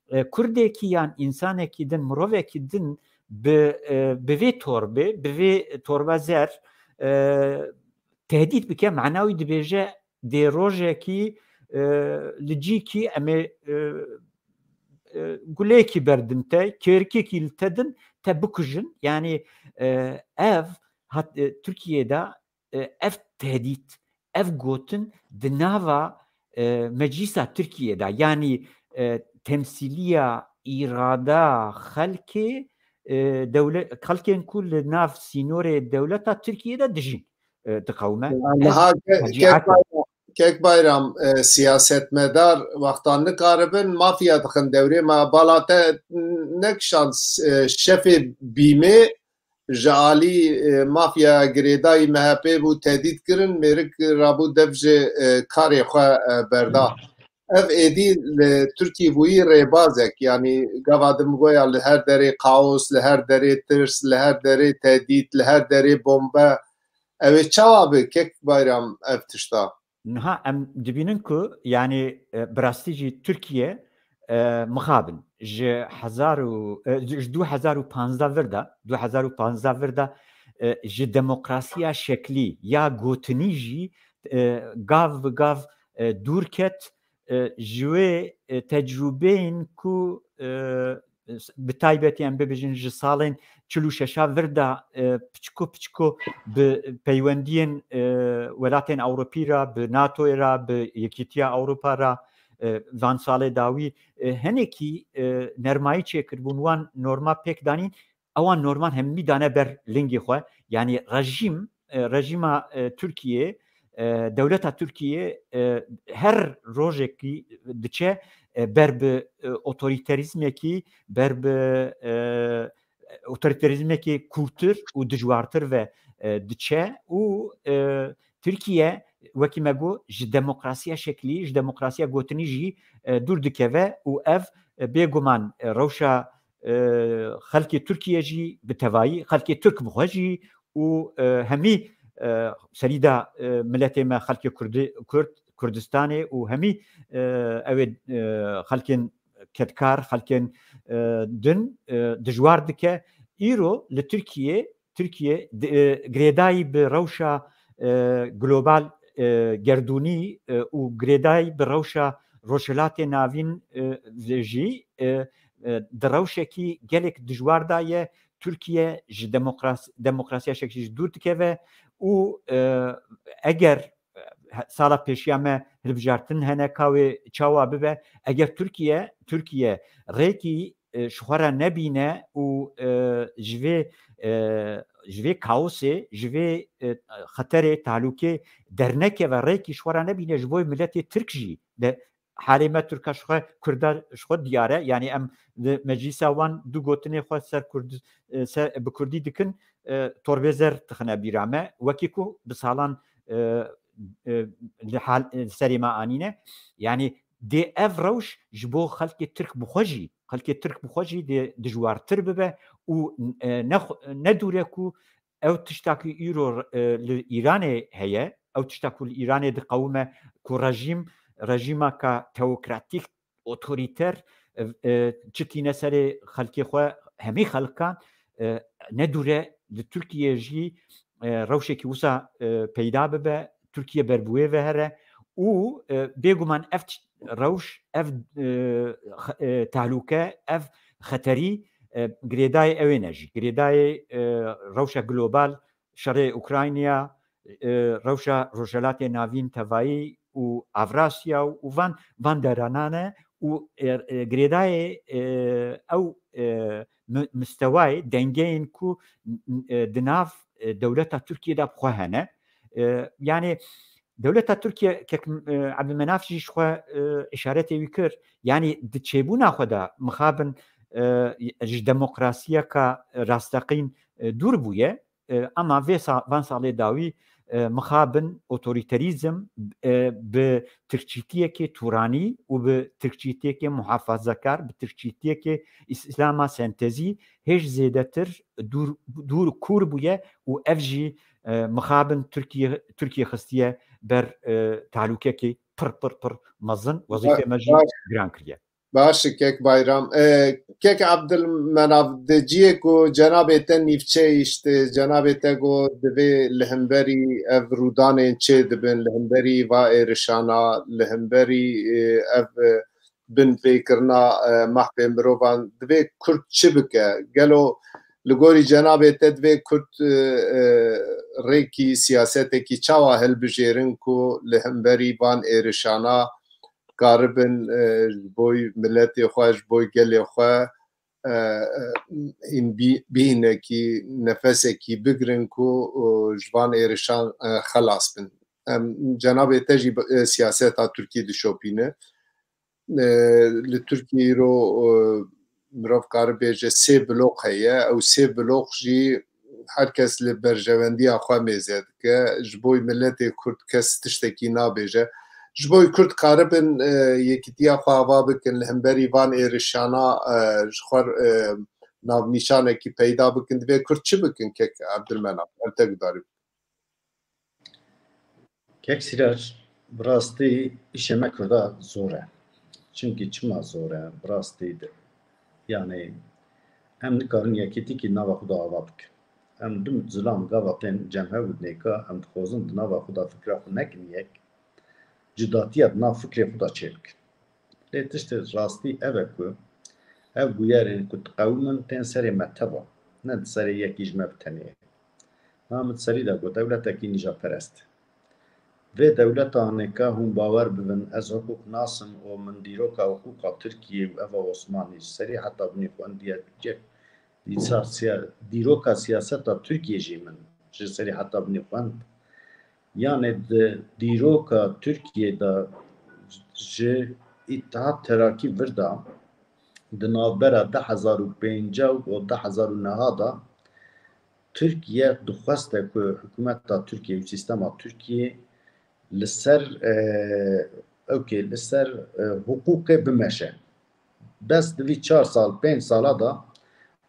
e, kurdekî yan însanekî din, mirovekî din bi, e, bi vê torbê, bi vê torba zer, e, tehdît bike, mana wî dibêje dê rojekî, e, li cîkî em ê, e, e, gulêkî berdin te, kêrikekî li te din, te bikujin. Yani, e, ev hat, e, Tirkiyê de, e, ev tehdît, ev gotin di nava, e, meclîsa Tirkiyê de, yani, e, temsîliya îrada xelkê, e, dewle-, xelkên ku li nav sînorê dewleta Tirkiyê de dijîn, e, diqewime. Niha ke-, kek Bayram, kek Bayram, e, siyasetmedar wexta nikaribin mafya dixin dewrê me. Bala te nekişand, e, şefê bîmê ji alî, e, mafya girêdayî M H P bû tehdît kirin, mêrik rabû dev ji, e, karê xwe, e, berda. Ev êdî li Tirkî bûyî rêbazek, yanî gava din goya li her derê kaos, li her derê tirs, li her derê tehdît, li her derê bombe. Ew ê çawa bi kek Bayram ev tişta? Niha em dibînin ku, yanî, e, bi rastî jî Tirkiye, e, mixabin ji hezar û, e, ji du hezar û panzdeh vir de, du hezar û panzdeh vir de, e, ji demokrasiya şeklî ya gotinî jî, e, gav bi gav, e, dûr ket, e, ji wê, e, tecrûbeyên ku, e, bi taybetî em bibêjin ji salên çil û şeşa vir de, e, piçko piçko bi peywendiyên, e, welatên Ewropî re, bi NATOyê re, bi Yekîtiya Ewropa re, e, van salê dawî, e, hinekî, e, nermayî çêkiribûn, wan norma pêk danîn, ewan norman hemî dane ber lingê xwe. Yanî rejîm, e, rejîma, e, Tirkiyê, e, dewleta Tirkiyê, e, her rojekî diçe, e, ber bi, e, otorîterîzmekî, ber bi, e, otorîterîzmekî kûrtir û dijwartir ve, e, diçe û, e, Tirkiye, wekî me got, ji demokrasiya şeklî, ji demokrasiya gotinî jî, e, dûr dikeve û ev, e, bêguman, e, rewşa, e, xelkê Tirkiye jî bi tevayî, xelkê Tirk bi xwe jî û, e, hemî, e, serî de, e, miletê me, xelkê Kurdi-, Kurd, Kurdistanê û hemî, e, ew ê, e, xelkên kedkar, xelkên, e, din, e, dijwar dike. Îro li Tirkiye, Tirkiye di-, e, girêdayî bi rewşa, e, global, e, gerdûnî, e, û girêdayî bi rewşa Rojhilatê Navîn, e, jî, e, e, di rewşekî gelek dijwar de ye. Tirkiye ji demokras-, demokrasiya şeklî jî dûr dikeve û, e, eger, e, sala pêşiya me hilbijartin hene ka wê çawa bibe, eger Tirkiye, Tirkiye rêkî, e, ji xwe re nebîne û, e, ji vê, e, ji vê kaosê, ji vê, e, xeterê, talûkê dernekeve, rêkî ji xwe re nebîne, ji bo miletê Tirk jî de halê me Tirka ji xwe, Kurda ji xwe diyar e. Yanî em li meclîsa wan du gotinê xwe ser Kurd, e, ser, bi Kurdî dikin, e, torbê zer dixine bîra me. Wekî ku bi salan, e, e, li hal, e, li serê me anîne. Yanî dê ev rewş ji bo xelkê Tirk bi xwe jî, xelkê Tirk bi xwe jî dê dijwartir bibe û, e, ne xwe-, ne dûr e ku ew tişta ku îro, e, li Îranê heye, ew tişta ku li Îranê diqewime ku rejîm, rejîmaka teokratîk, otorîter, e, e, çi tîne serê xelkê xwe, hemî xelkan, e, ne dûr e li Tirkiye jî, e, rewşekî wisa, e, peyda bibe, Tirkiye ber bi wê ve here û, e, bêguman ev tişt-, rewş, ev, e, xe-, e, tehlûke, ev xeterî, e, girêdayê ew ê ne jî. Girêdayê, e, rewşa global, şerê Ukraynaya, e, rewşa Rojhelatê Navîn tevayî û Avrasya û van, van deranan e û, e, e, girêdayê, e, ew, e, mi-, mistewayê, dengeyên ku, e, di nav, e, dewleta Tirkiye de bi xwe hene. E, yanî dewleta Tirkiye, kek, e, Ebdulmenaf jî ji xwe, e, îşaretê wî kir. Yanî di çêbûna xwe de mixabin, e, ji demokrasiyeka rasteqîn, e, dûr bûye. E, ema vê sa-, van salê dawî, e, mixabin otorîterîzm, e, bi tirkçîtiyekê tûranî û bi tirkçîtiyekê muhafazekar, bi tirkçîtiyekê îslama sentezî hêj zêdetir dûr, dûr kûr bûye û ev jî, e, mixabin Tirkiye, Tirkiye xistiye ber, e, talûkekê pir, pir, pir mezin, wezîfê me jî giran kiriye. Baş e, kek Bayram. E, kek Abdulmenav, di ciyê ku cenabê te nîvçe îşte, cenabê te got divê li hemberî ev rûdanên çê dibin, li hemberî va êrişana, li hemberî, e, ev, e, binpêkirina, e, mehfê mirovan, divê Kurd çi bike? Gelo li gorî cenabê te divê Kurd, e, e, rêkî siyasetekî çawa hilbijêrin ku li hemberî van êrişana karibin, e, ji bo miletê xwe, ji bo gelê xwe, e, e, hîn bî-, bînekî, nefesekî bigirin ku, e, ji van êrişan, e, xelas bin. Em, cenabê te jî, e, siyaseta Tirkî dişopîne. E, li Tirkiyê îro, e, mirov kare bêje sê bloq heye. Ew sê bloq jî her kes li berjewendiya xwe mêze dike. Ji bo miletê Kurd kes tiştekî nabêje. Ji bo Kurd karibin, e, yekîtiya xwe ava bikin, li hemberî van êrişana, e, ji xwe, e, navnîşanekî peyda bikin, divê Kurd çi bikin, kek Abdulmenav? Em te gudarî bikin. Kek Sîrar, bi rastî îşê me Kurda zor e. Çimkî çima zor e, bi rastî de, yanî em nikarin yekîtîkî nava xwe de ava bikin. Em du zilam gava tên cem hev û nêka em dixwazin di nava xwe de fikra xwe nekin yek, cudatiya di nav fikrê xwe de çêbikin. Lê tiştê rastî ev e ku Ev bûyerên ku diqewimin tên serê me teva, ne di serê yekî ji me bi tenê ye. Niha min di serî de got, dewletekî nîjaperest. Vê dewleta hinêka hûn bawer bibin, ez hiqûq nas im û min dîroka hiqûqa Tirkiyê û eva Osmanî ji serî heta binê xwendiye, cek dîsa siya-, dîroka siyaseta Tirkiyê jî min ji serî heta binê xwend. Yanê di dîroka Tirkiyê de ji Îttihat Terakî vir de di navbera du hezar û pênc û du hezar û neh de Tirkiye dixweste ku hikûmeta Tirkiye û sîstema Tirkiye li ser, e, ewkê li ser, e, hiqûqê bimeşe. Dest di vî çar sal, pênc sala de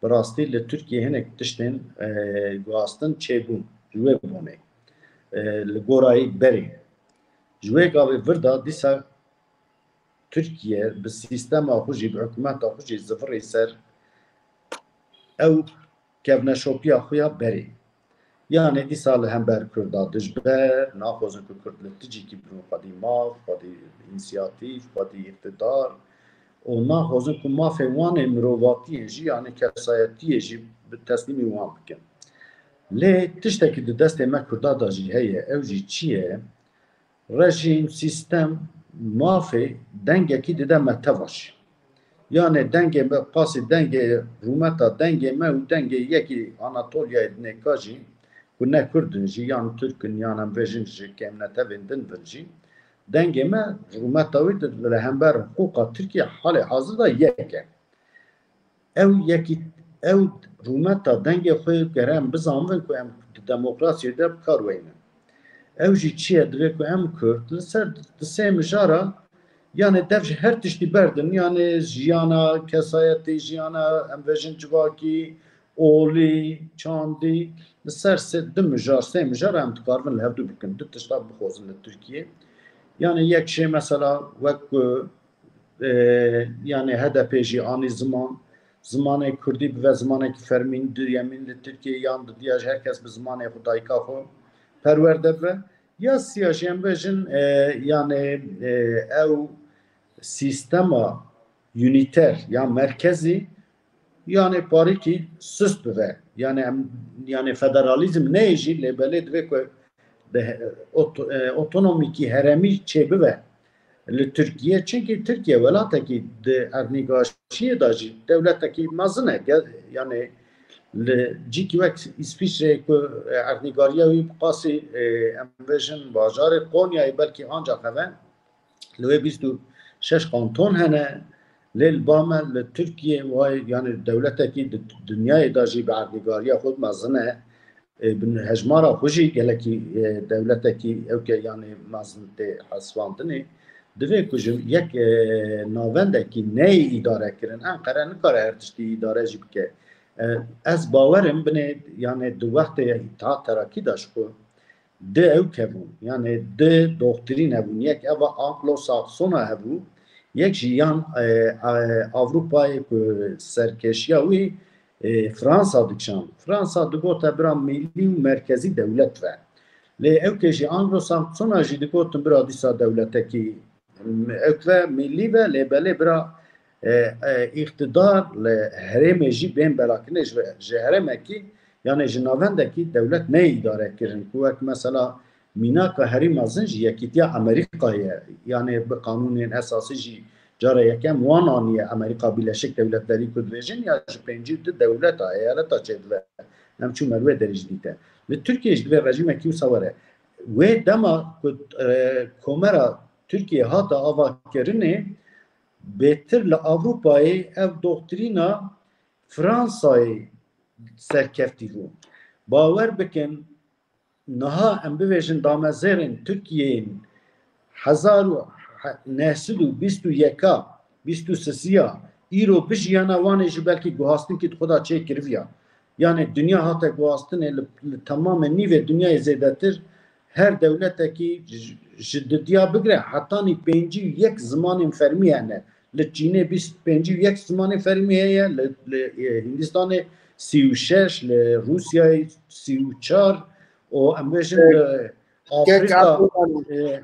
bi rastî li Tirkiye hinek tiştên, e, guhastin çêbûn ji wê bonê. E, li gorayî berê. Ji wê gavê vir de dîsa Tirkiye bi sîstema xwe jî, bi hikûmeta xwe jî zivirî ser ew kevneşopiya xwe ya berê. Yanê dîsa li hember Kurda dijber, naxwazin ku Kurd li tu cîkî birin, xwedî maf, xwedî însiyatîf, xwedî îqtidar û naxwazin ku mafê wan ê mirovatiyê jî, yanê kesayetiyê jî bi teslîmî wan bikin. Lê tiştekî di destê me Kurda de jî heye, ew jî çi ye? Rejîm, sîstem, mafê dengekî dide me teva jî. Yanê dengê me, qasî dengê rûmeta dengê me û dengê yekî Anatolyayê dinêka jî, ku ne Kurd in jî, yan Tirk in, yan em bêjin ji kêmnetevên din bin jî, dengê me, rûmeta wî di, li hember hiqûqa Tirkiye halê hazir de yek e. Ew yekî, ew rûmeta dengê xwe gere em bizanvin ku em di demokrasiyê de bi kar weynin. Ew jî çi ye? Divê ku em Kurd li ser di sê mijara, yanê dev ji her tiştî berdin, yanê jiyana, kesayetê, jiyana, em bêjin civakî, olî, çandî, li ser sê, du mijar, sê mijar em dikaribin li hevdû bikin, du tişta bixwazin li Tirkiyê. Yanê yek jê mesela wek ku, e, yanê H D P jî anî ziman, zimanê kurdî bibe zimanekî fermî, duyemîn li Tirkiyê, yan didiya ji her kes bi zimanê xwe dayika xwe perwerde bibe. Ya siya jî em bêjin, e, yanê, e, ew sîstema unîter ya merkezî, yanê parîkî sust bibe. Yanê em, yanê federalîzm neyê jî, lê belê divê ku de, oto-, e, otonomîkî heremî çêbibe li Tirkiye. Çimkî Tirkiye welatekî di erdnîgaşiyê de jî dewletekî mezin e. Ge-, yanê li cîkî wek Îsvîçreyê ku, e, erdnîgariya wî bi qasî, e, em bêjin bajarê Qonyayê belkî ancax heve, li wê bîst û şeş kanton hene. Lê li ba me li Tirkiye wayê, yanê dewletekî di dinyayê de jî bi erdnîgariya xwe mezin e. E, bi hejmara xwe jî gelekî, e, dewletekî ewke yanê mezin tê hesibandinê. Divê ku ji yek, e, navendekî neyê îdare kirin, Enqere nikare her tiştî îdare jî bike. E, ez bawer im binê, yanê di wextê Îttihat Terakî de ji xwe di ewk hebûn, yanê di doktrîn hebûn. Yek eva Anglo-Saksona hebû, yek jî yan, e, e, Avrupayê ku serkêşiya wî, e, Fransa dikişand. Fransa digote bira milî û merkezî dewlet ve. Lê ewkê jî Anglo-Saksona jî digotin bira dîsa dewletekî ewk ve, milî ve, lê belê bira, e, e, îqtidar li herêmê jî bên belakirinê ji, ji herêmekî, yanê ji navendekî dewlet neyê îdare kirin. Ku wek mesela mînaka herî mezin jî Yekîtiya Amerîkayê ye. Yanê bi qanûnên esasî jî cara yekem wan aniye Amerîka Birleşik Devletlerî ku dibêjin ya ji pêncî û du dewleta, eyaleta çêdibe. Em çûme li wê derê jî dîte. Li Tirkiyê jî divê rejîmekî wisa were. Wê dema ku, e, Komera Tirkiye hate avakirinê, bêtir li Ewropayê ev doktrîna Fransayê serkeftî bû. Bawer bikin, niha em bibêjin damezêrên Tirkiyeyên hezar û neh sed û bîst û yeka, bîst û sisiya, îro bijiyana, wan ê jî belkî guhastinkî di xwe de çêkiriviya. Yanê dinya hate guhastinê li, li temamê nîvê dinyayê zêdetir her dewletekî ji, ji didiya bigre hetanî pêncî û yek zimanên fermî hene. Li Çînê bîst pêncî û yek zimanê fermî heye, li, li, e, Hindistanê sî û şeş, li Rûsyayê sî û çar û em bêjin li Afrîka, e,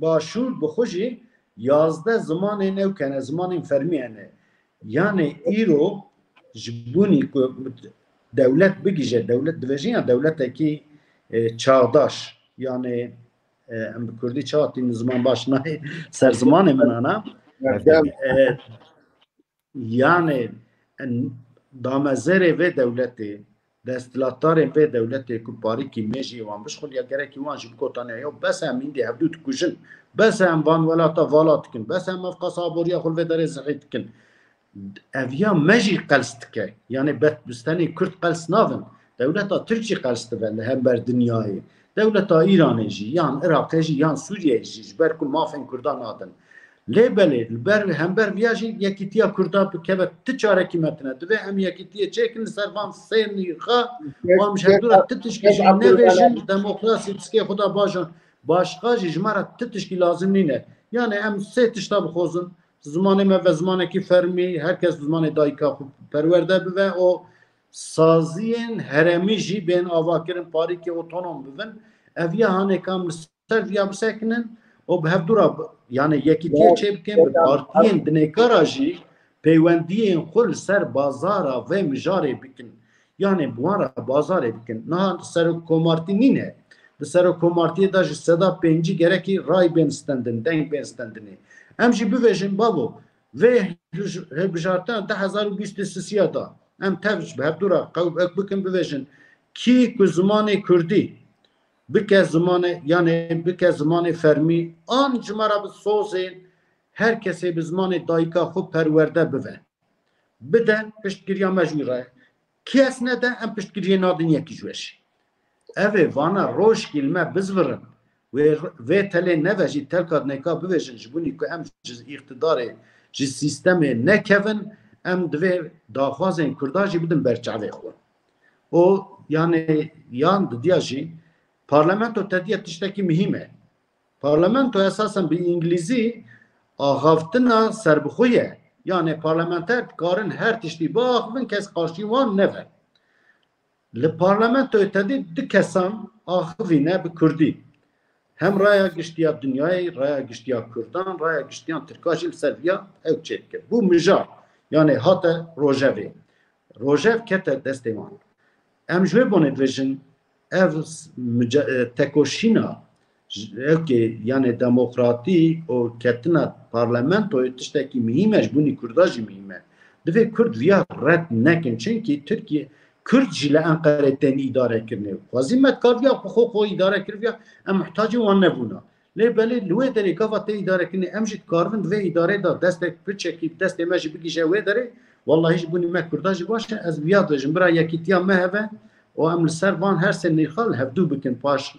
Başûr bi xwe jî yazdeh zimanên ewk hene, zimanên fermî hene. Yanê îro ji bûnî ku dewlet bigihîje, dewlet dibêjin ya dewletekî, e, çağdaş, yanê, e, em bi kurdî çawa tînin ziman baş nayê ser zimanê min ana. E, yanê, en, damezerê vê dewletê, desthilatdarên vê dewletê ku parîkî mêjiyê wan bişuxuliya, gerekî wan jî bikotaniya, yo bes e em hîndî hevdû dikujin, bes e em van welata vala dikin, bes e em ev qasa aboriya xwe li vê derê zehî dikin. Ev ya me jî qels dike. Yanê bet bi stenê Kurd qels navin. Dewleta Tirk jî qels dibe li hember dinyayê. Dewleta Îranê jî, yan Iraqê jî, yan Sûriyeyê jî, ji ber ku mafên Kurdan nadin. Lê belê, li ber, hember viya jî yekîtiya Kurda bikeve ti çarekî me tine. Divê em yekîtiyê çêkin li ser van sê nîxa û em ji hevdû re ti tişkî jî nevêjin, demokrasî tiskê xwe da bajon. Başqa jî ji me re ti tişkî lazim nîne. Yanê em sê tişta bixwazin, zimanê me ve zimanekî fermî, her kes zimanê dayika xwe perwerde bive û saziyên herêmî jî bên avakirin, parîkê otonom bibin. Ev ya hanê kam li ser viya bisekinin û bi hevdû re bi-, yanê yekîtiyê çêbikin, bi partiyên binêkara jî peywendiyên xwe li ser bazara vê mijarê bikin. Yanê bi wan re bazarê bikin. Niha serokkomartî nîne. Di serokkomartiyê de ji seda pêncî gerekî ray bên stendin, deng bên stendinê. Em jî bivêjin, bavo, vê hilbij-, hilbijartina du hezar û bîst û sisiya da. Em tev ji bi hevdû re qew ek bikin, bivêjin, kî ku zimanê kurdî bike zimanê, yanê bike zimanê fermî, an ji me re bi sozên her kesê bi zimanê dayika xwe perwerde bive. Bide, piştgiriya me ji wî re ye. Kes nede, em piştgiriyê nadin yekî ji we jî. Ev ê vana rojkî li me bizvirin. Wê, vê telê neve jî telka dinêka bivêjin, ji bûnî ku em ji îqtidarê, ji sîstemê nekevin, em divê daxwazên Kurda jî bidin ber çavê xwe. O, yanê, yan didiya jî, parlamento tediya tiştekî muhîm e. Parlamento esasen bi îngilîzî axaftina serbixwe ye. Yanê parlamenter dikarin her tiştî biaxivin, kes qarşî wan neve. Li parlamentoyê tedî du kesan axivîne bi kurdî. Hem raya giştiya dinyayê, raya giştiya kurdan, raya giştiyan tirka jî li ser viya ew çêdike. Bû mijar, yanê hate rojevê. Rojev kete destê wan. Em ji wê bonê dibêjin, ev s-, mica-, e, tekoşîna, j-, ewkê, yanê demokratî û ketina parlamentoyê tiştekî muhîm e, ji bûnî Kurda jî muhîm e. Divê Kurd viya red nekin, çimkî Tirkiye, Kurd jî li Enqerê tên îdarekirinê. Xwezî me dikar viya xwe xwe xwe îdare kiriviya, em muhtacî wan nebûna. Lê belê li wê derê gava tê îdarekirinê, em jî dikaribin di vê îdarê de destek piçekî destê me jî bigihîje wê derê. Wellahî ji bûnî me Kurda jî baş e. Ez viya dibêjim, bira yekîtiya me heve û em li ser van her sê nîxa li hevdû bikin. Paş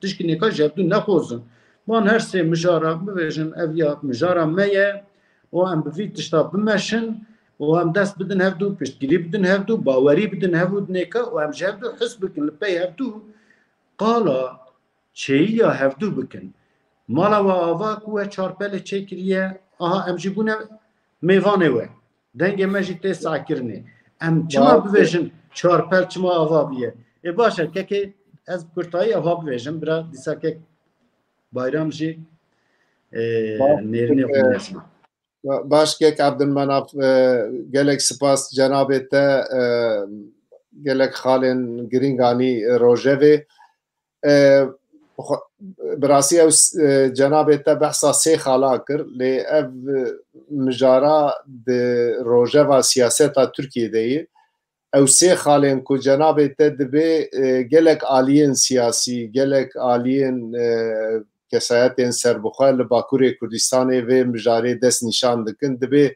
tişkî nêka ji hevdû nexwazin. Van her sê mijara bibêjin, ev ya mijara me ye û em bi vî tişta bimeşin û em dest bidin hevdû, piştgirî bidin hevdû, bawerî bidin hevdû nêka û em ji hevdû his bikin li pey hevdû qala çêyiya hevdû bikin. Mala we ava ku we çarpelê çêkiriye, aha em jî bûne mêvanê we. Dengê me jî tê sakirinê. Em çima bibêjin çarpel çima ava bûye? Ê baş e, kekê ez bi kurtayî ava bibêjim, bira dîsa kek Bayram jî, e, nêrînê xwe, e, nesma. Ba-, baş kek Abdulmenaf, e, gelek spas cenabê te, e, gelek xalên girîng anî rojevê. E, xwe-, bi rastî ew s-, e, cenabê te behsa sê xala kir, lê ev, e, mijara di rojeva siyaseta Tirkiyê de ye. Ew sê xalên ku cenabê te dibê, e, gelek aliyên siyasî, gelek aliyên, e, kesayetên serbixwe li Bakurê Kurdistanê vê mijarê dest nîşan dikin, dibê,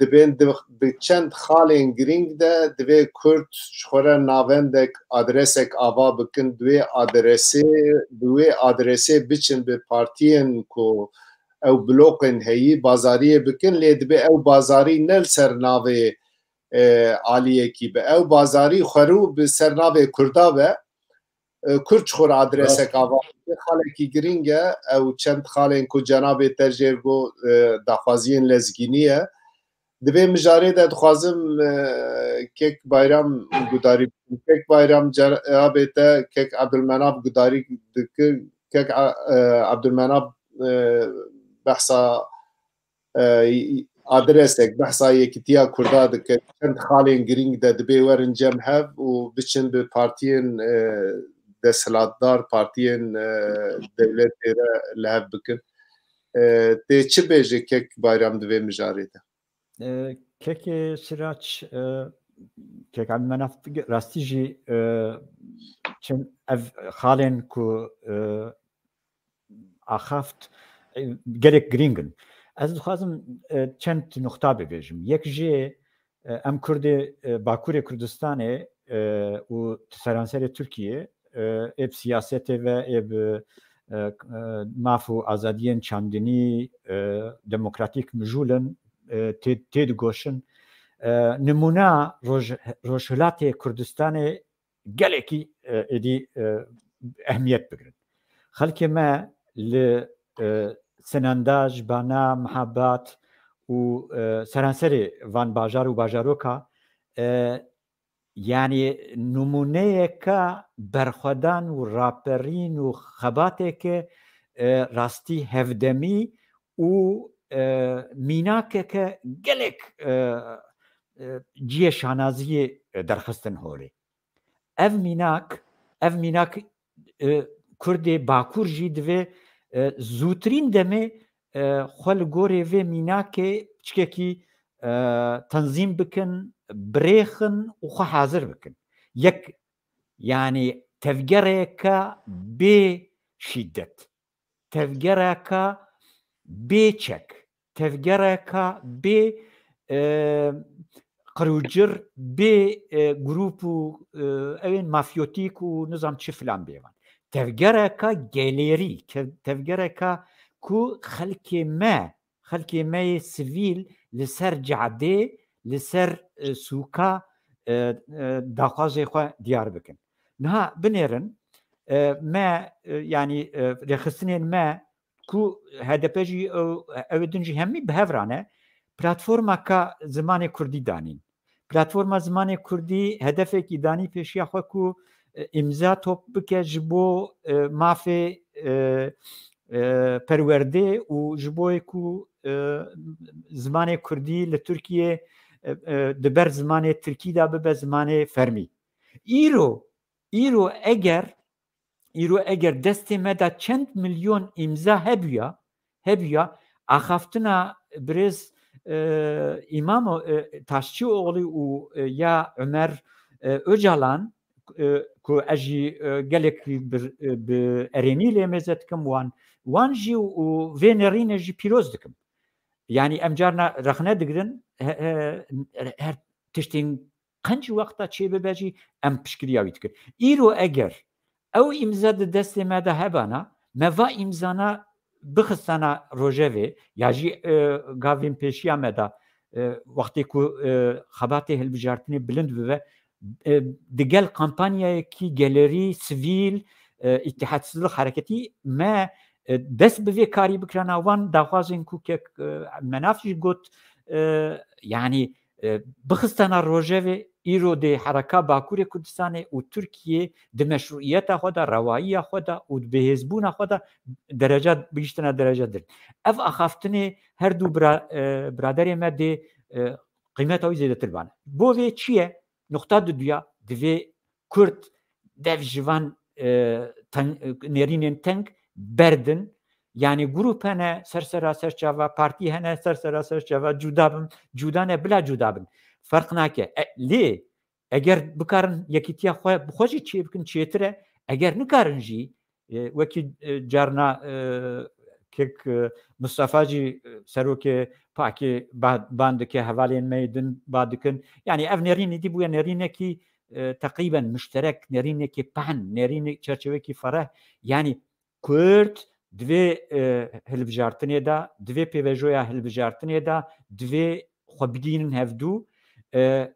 dibên di, di çend xalên girîng de divê Kurd ji xwe re navendek, adresek ava bikin, di wê adresê, bi wê adresê biçin bi partiyên ku ew bloqên heyî bazariyê bikin, lê dibê ew bazarî ne li ser navê, e, aliyekî be. Ew bazarî xwerû bi ser navê Kurda be. E, Kurd ji xwe re adresek ava bike. Xalekî girîng e. Ew çend xalên ku cenabê te jêr got, e, daxwaziyên lezgînî ye. Di vê mijarê de dixwazim, e, kek Bayram gudarî bikim. Kek Bayram cenabê te kek Abdulmenaf gudarî dikir. Kek A-, e, Abdulmenaf, e, behsa, e, adresek behsa yekîtiya Kurda dike, çend xalên girîng de dibê werin cem hev û biçin bi partiyên, e, desthilatdar, partiyên, e, dewletê re li hev bikin. E, tê çi bêje kek Bayram di vê mijarê de? E, kekê Sirac, e, kek Ebdulmenaf, rastî jî, e, çend ev xalên ku, e, axaft, e, gelek girîng in. Ez dixwazim, e, çend nuxta bibêjim. Yek jê, e, em Kurdê, e, Bakurê Kurdistanê, e, û seranserê Tirkiyê, e, ê bi siyasetê ve, ê bi, e, e, maf û azadiyên çandinî, e, demokratîk mijûl in, e, tê-, têdigoşin. E, nimûna Roj-, Rojhilatê Kurdistanê gelekî, e, êdî, e, ehmiyet bigirin. Xelkê me li, e, Sinanda, Jibana, Mihabat û, e, seranserê van bajar û bajaroka, e, yanî nimûneyeke berxwedan û raperîn û xebateke, e, rastî hevdemî û, e, mînakeke gelek, e, e, cihê şanaziyê, e, derxistin holê. Ev mînak, ev mînak, e, Kurdê Bakur jî divê, e, zûtirîn demê, e, xwe li gorê vê mînakê çikekî, e, tenzîm bikin, birêxin û xwe hazir bikin. Yek, yanî tevgereke bê şîdet, tevgereke bê çek, tevgereke bê, e, qirûcir, bê, e, grûp û, e, ewên mafyotîk û nizam çi filan bêvan. Tevgereke gelêrî, ke-, tevgereke ku xelkê me, xelkê me yê sivîl li ser cadê, li ser, e, sûka, e, e, daxwazê xwe diyar bikin. Niha binêrin, e, me, e, yanî, e, rêxistinên me ku H D P jî ew, ew ê din jî hemî bi hev re ne, platformaka zimanê kurdî danîn. Platforma zimanê kurdî hedefekî danî pêşiya xwe ku, e, îmza top bike ji bo, e, mafê, e, e, perwerdê û ji bo ku, e, zimanê kurdî li Tirkiyê, e, e, di ber zimanê tirkî de bibe zimanê fermî. Îro, îro eger, îro eger destê me de çend milyon îmza hebûya, hebûya, axaftina birêz, e, Îmamo-, e, Taşçıoğlu û, e, ya Ömer, e, Öcalan, e, ku ez jî, e, gelek bi, e, bi erênî lê mêze dikim wan, wan jî û vê nêrînê jî pîroz dikim. Yanî em carna rexne digirin, he-, he-, her tiştên qenc wexta çê bibe jî em piştgiriya wî dikin. Îro eger ew îmza di destê me de hebana, me va îmzana bixistana rojevê, ya jî, e, gavên pêşiya me de, e, wextê ku, e, xebatê hilbijartinê bilind bibe, e, digel kampanyayekî gelerî, sivîl, e, îtihadsizlik hereketî me, e, dest bi vê karî bikirana wan daxwazên ku kek, e, Menaf jî got, e, yanî, e, bixistana rojevê îro dê hereka Bakurê Kurdistanê û Tirkiyê di meşrûiyeta xwe de, rewayiya xwe de û di bihêzbûna xwe de dereca, bigihiştina dereca din. Ev axaftinê her du bira-, e, biraderê me dê, e, qîmeta wî zêdetir bane. Bo vê çi ye? Nuqta duduya, divê Kurd dev ji van, e, ten-, nêrînên teng berdin. Yanî grûp hene ser sera ser çava, partî hene ser sera ser çava, cuda bin, cuda ne, bila cuda bin. Ferq nake. E, lê eger bikarin yekîtiya xwe bi xwe jî çê bikin, çêtir e. Eger nikarin jî, e, wekî, e, carna, e, kek, e, Mustafa jî, e, serokê pakê ba-, ban dike, hevalên me yê din ba dikin. Yanî ev nêrîn êdî bûye nêrînekî, e, teqrîben muşterek, nêrînekî pehn, nêrînê çerçevekî fereh. Yanî Kurd divê, e, hilbijartinê de, divê pêvejoya hilbijartinê de, divê xwe bigihînin hevdû. E,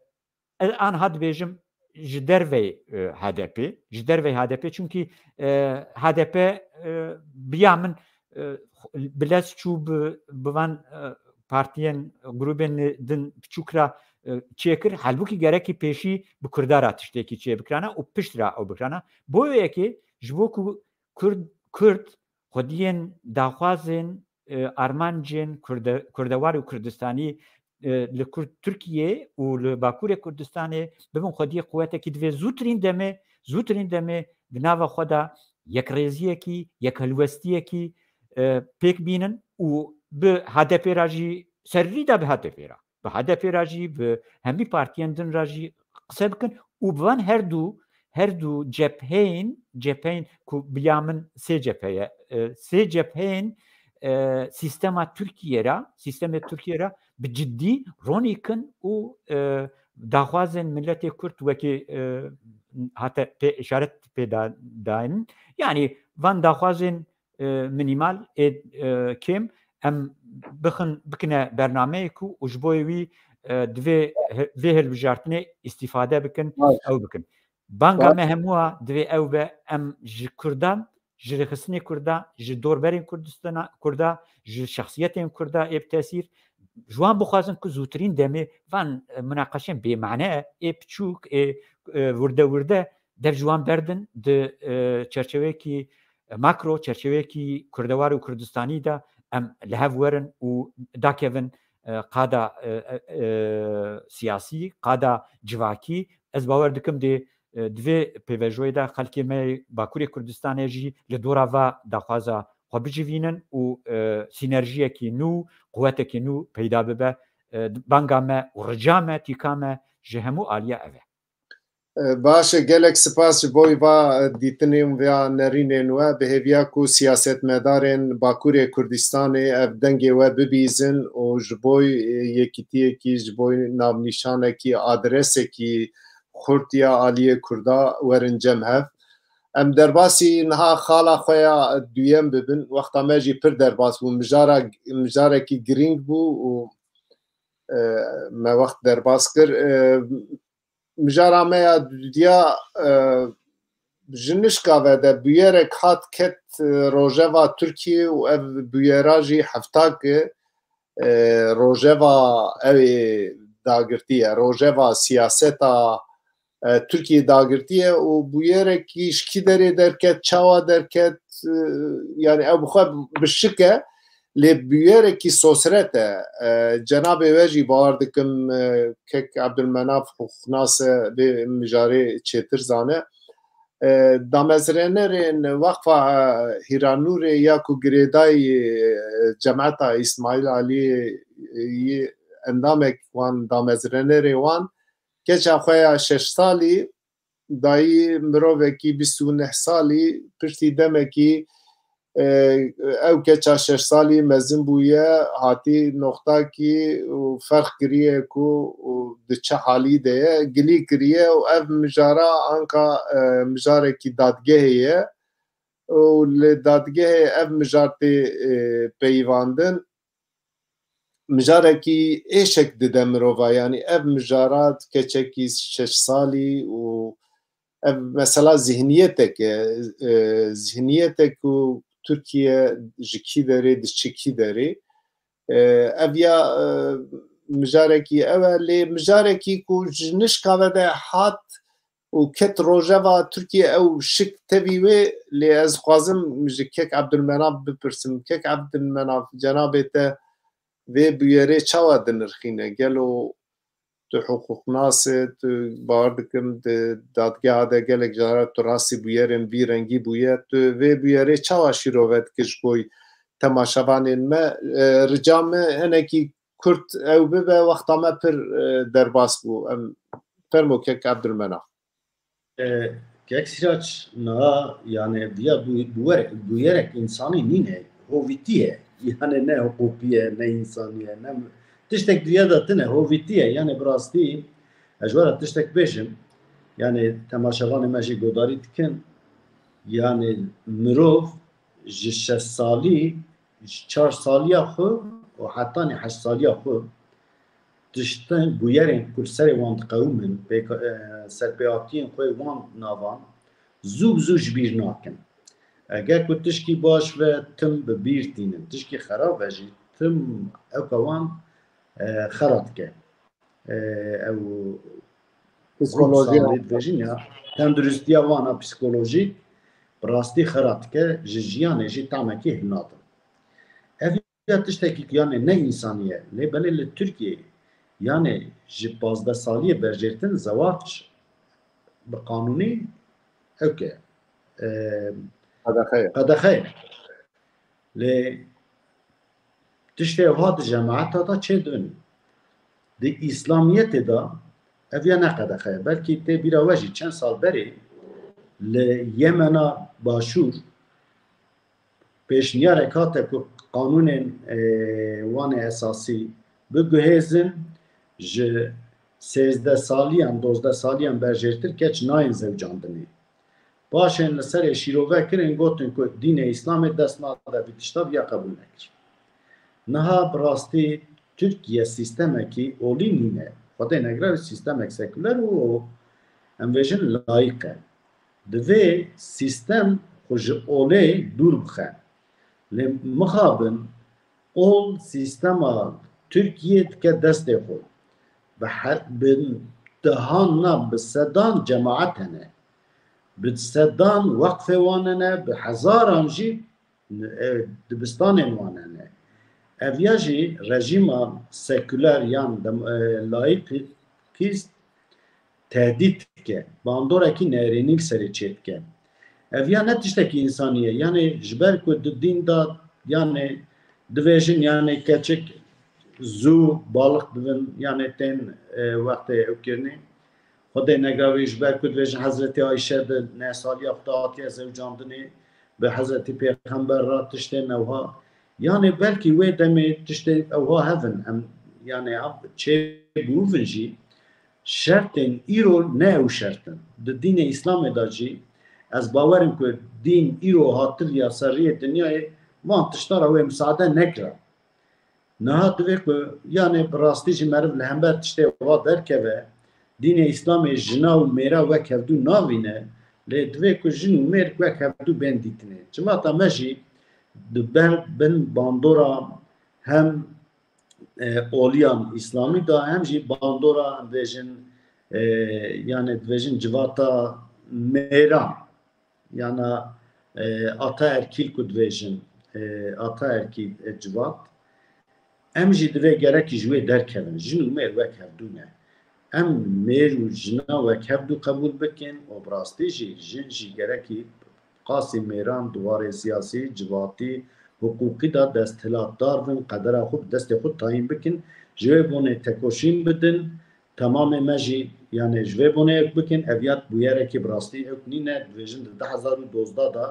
ez anha dibêjim ji derveyê, e, H D P, ji derveyê H D P, çunkî, e, H D P, e, biya min, e, bi lez çû bi, bi van, e, partiyên, grûbên din piçûk re, e, çêkir. Halbûkî gerekî pêşî bi Kurda re tiştekî çê bikirana û pişt re ew bikirana. Bo yekê ji bo ku Kurd, Kurd xwediyên daxwazên e, armancên Kurde-, Kurdewar û Kurdistanî, e, li Kur-, Tirkiyê û li Bakurê Kurdistanê bibin xwediyê quwetekî, divê zûtirîn demê, zûtirîn demê di nava xwe de yekrêziyekî, yekhelwestiyekî, e, pêk bînin û bi H D P re jî, serî de bi H D P re, bi H D P re jî, bi hemî partiyên din re jî qise bikin û bi van her du, her du cepheyên, cepheyên ku biliya min sê cephe ye, e, sê cepheyên, e, sîstema Tirkiyê re, sîstemê Tirkiyê re bi cidî ronîkin û, e, daxwazên miletê Kurd wekî, e, hate pê îşaret pê da-, dayîn. Yanî van daxwazên, e, mînîmal ê, e, kêm em bixin, bikine bernameyek û, û ji bo wî, e, divê he-, vê hilbijartinê îstîfade bikin, Baş. ew bikin. Banga Baş. me hemû a divê ew be, em ji Kurdan, ji rêxistinê Kurda, ji dorberên Kurdistana, Kurda, ji şexsiyetên Kurda ê bi tesîr, ji wan bixwazin ku zûtirîn demê van, e, munaqeşên bêmane, ê piçûk, ê, e, wirde wirde dev ji wan berdin, di, e, çerçeveyekî makro, çerçeveyekî kurdewar û kurdistanî de em li hev werin û dakevin, e, qada, e, e, e, siyasî, qada civakî. Ez bawer dikim dê, e, di vê pêvajoyê de xelkê me yê Bakurê Kurdistanê jî li dora va daxwaza xwe bicivînin û, e, sînerjiyekî nû, quwetekî nû peyda bibe. E, banga me û rica me, tîka me ji hemû aliya ev e. E, baş e, gelek spas ji bo va, e, dîtinên ve ya nerînên we, bi hêviya ku siyasetmedarên Bakurê Kurdistanê ev dengê we bibîzin û ji bo, e, yekîtiyekî, ji bo navnîşanekî, adresekî xurt ya aliyê Kurda werin cem hev. Em derbasî niha xala xwe ya duyem bibin. Wexta me jî pir derbas bû. Mijara, mijarekî girîng bû û, e, me wext derbas kir. E, mijara me ya dudiya, e, ji nişka ve de bûyerek hat ket, e, rojeva Tirkiyê û ev bûyera jî heftak e, e, rojeva ew ê dagirtî ye, rojeva siyaseta, e, Tirkiyê dagirtî ye û bûyerekî ji kî derê derket, çawa derket, e, yani ew bi xwe bi şik e. Lê bûyerekî sosret e. E, cenabê we jî bawer dikim, e, kek Ebdulmenaf hûqnas e, vê mijarê çêtir zane. E, damezrênerên Weqfa, e, Hîranûrê ya ku girêdayî, e, cemeta Îsmaîl Aliyê yî, endamek wan damezrênerê wan, keça xwe ya şeş salî, dayî mirovekî bîst û neh salî, piştî demekî, e, ew keça şeş salî mezin bûye, hatî noqtakî û ferq kiriye ku û di çi halî de ye, gilî kiriye û ev mijara anka, e, mijarekî dadgehê ye û li dadgehê ev mijar tê, e, peyivandin. Mijarekî êşek dide mirova, yanî ev mijara keçekî şeş salî û ev mesela zihniyetek e, e, zihniyetek ku Tirkiye ji kî derê, di çi kî derê. E, ev ya, e, mijarekî ew e, lê mijarekî ku ji nişka ve de hat û ket rojeva Tirkiye ew şik tevî wê, lê ez xwazim ji kek Ebdulmenaf bipirsim. Kek Ebdulmenaf, cenabê te vê bûyerê çawa dinirxîne? Gelo tu hiqûqnas e, tu bawer dikim di dadgeha de gelek cara tu rastî bûyerên vî rengî bûye. Tu vê bûyerê çawa şîrove dikî ji bo temaşevanên me? E, rica me hinekî kurt ew bibe, wexta me pir, e, derbas bû. Em, fermo kek Ebdulmenaf. E, kek Sîrac, niha, yani, viya bû-, bûyer-, bûyerek însanî nîne, hovîtî ye. Yani, ne hiqûqî ye, ne însanî ye, ne tiştek diye de tine, hovîtî ye. Yani, bi rastî, ez ji we re tiştek bêjim, yani, temaşevanê me jî godarî dikin, yani, mirov ji şeş salî, ji çar saliya xwe û hetanî heşt saliya xwe, tiştin bûyerên ku li serê wan diqewimin, pêka-, e, serpêhatiyên xwe wan navan, zû bi zû ji bîr nakin. Eger ku tişkî baş ve tim bi bîr tînin, tişkî xerab ve jî tim ewka wan, e, xera dike. E, ew Psikolojiya. Ruhsal dibêjin ya, tenduristiya wan a psikolojîk bi rastî xera dike, ji jiyanê jî tamekî hilnadin. Ev ya tiştekî ku yanê ne însanî ye. Lê belê li Tirkiyeyê yanê ji pazdeh saliyê berjêrtin zewac bi qanûnî ew ke, e, Qedexe ye. Qedexe ye. Lê tiştê wiha di cemaeta de çêdibin. Di Îslamiyetê de ev ya ne qedexe ye. Belkî tê bîra we jî çend sal berê li Yemena Başûr pêşniyarek hate ku qanûnên, e, wan ê esasî biguhêzin, ji sêzdeh saliyan, dozdeh saliyan berjêrtir keç nayên zewcandinê. Paşên li serê şîrove kirin, gotin ku dînê Îslamê dest nade vî tişta, viya qebûl nekir. Niha bi rastî Tirkiye sîstemekî olî nîne. Xwedê negire sîstemek sekuler û em vêjin layîq e. Divê sîstem xwe ji olê dûr bixe. Lê mixabin ol sîstema Tirkiyê dike destê xwe. Bi he-, bi dehan na, bi sedan cemaet hene. Bi sedan weqfê wan hene, bi hezaran jî, e, dibistanên wan hene. Ev ya jî rejîma sekuler yan dem-, e, layîkîst tehdît dike, bandorekî nerênî li serê çêdike. Ev ya ne tiştekî însanî ye. Yanê ji ber ku di dîn de, yanê divêjin, yanê keçik zû balix dibin, yanê tên, e, wextê ew kirinê. Xwedê negavê ji ber ku divêjin Hezretî Ayşe di neh saliya xwe de hatiye zewcandinê, bi Hezretî Pêxember re tiştên ewha. Yanê belkî wê demê tiştê ewha hebin, em, yanê ev çêbûvin jî, şertên îro ne ew şert in. Di dînê Îslamê de jî ez bawer im ku dîn îro hativiya ser riyê dinyayê van tişta re wê misaade nekira. Niha divê ku, yanê bi rastî jî meriv li hember tiştê wa derkeve, dînê Îslamê jina û mêra wek hevdû navîne, lê divê ku jin û mêr wek hevdû bên dîtinê. Civata me jî di ber bin bandora hem, e, oliyan Îslamî de hem jî bandora, em bêjin, e, yanê dibêjin civata mêran. Yana, e, ataerkîl ku dibêjin, e, ataerkî, e, civat, em jî divê gerekî ji wê derkevin. Jin û mêr wek hevdû ne. Em mêr û jina wek hevdû qebûl bikin û bi rastî jî jin jî gerekî qasî mêran di warê siyasî, civatî, hiqûqî de desthilatdar bin, qedera xwe bi destê xwe tayîn bikin, ji wê bonê tekoşîn bidin, temamê me jî, yanê ji vê bonê ewk bikin, ev ya bûyerekî bi rastî ewk nîne, dibêjin di du hezar û dozdeh de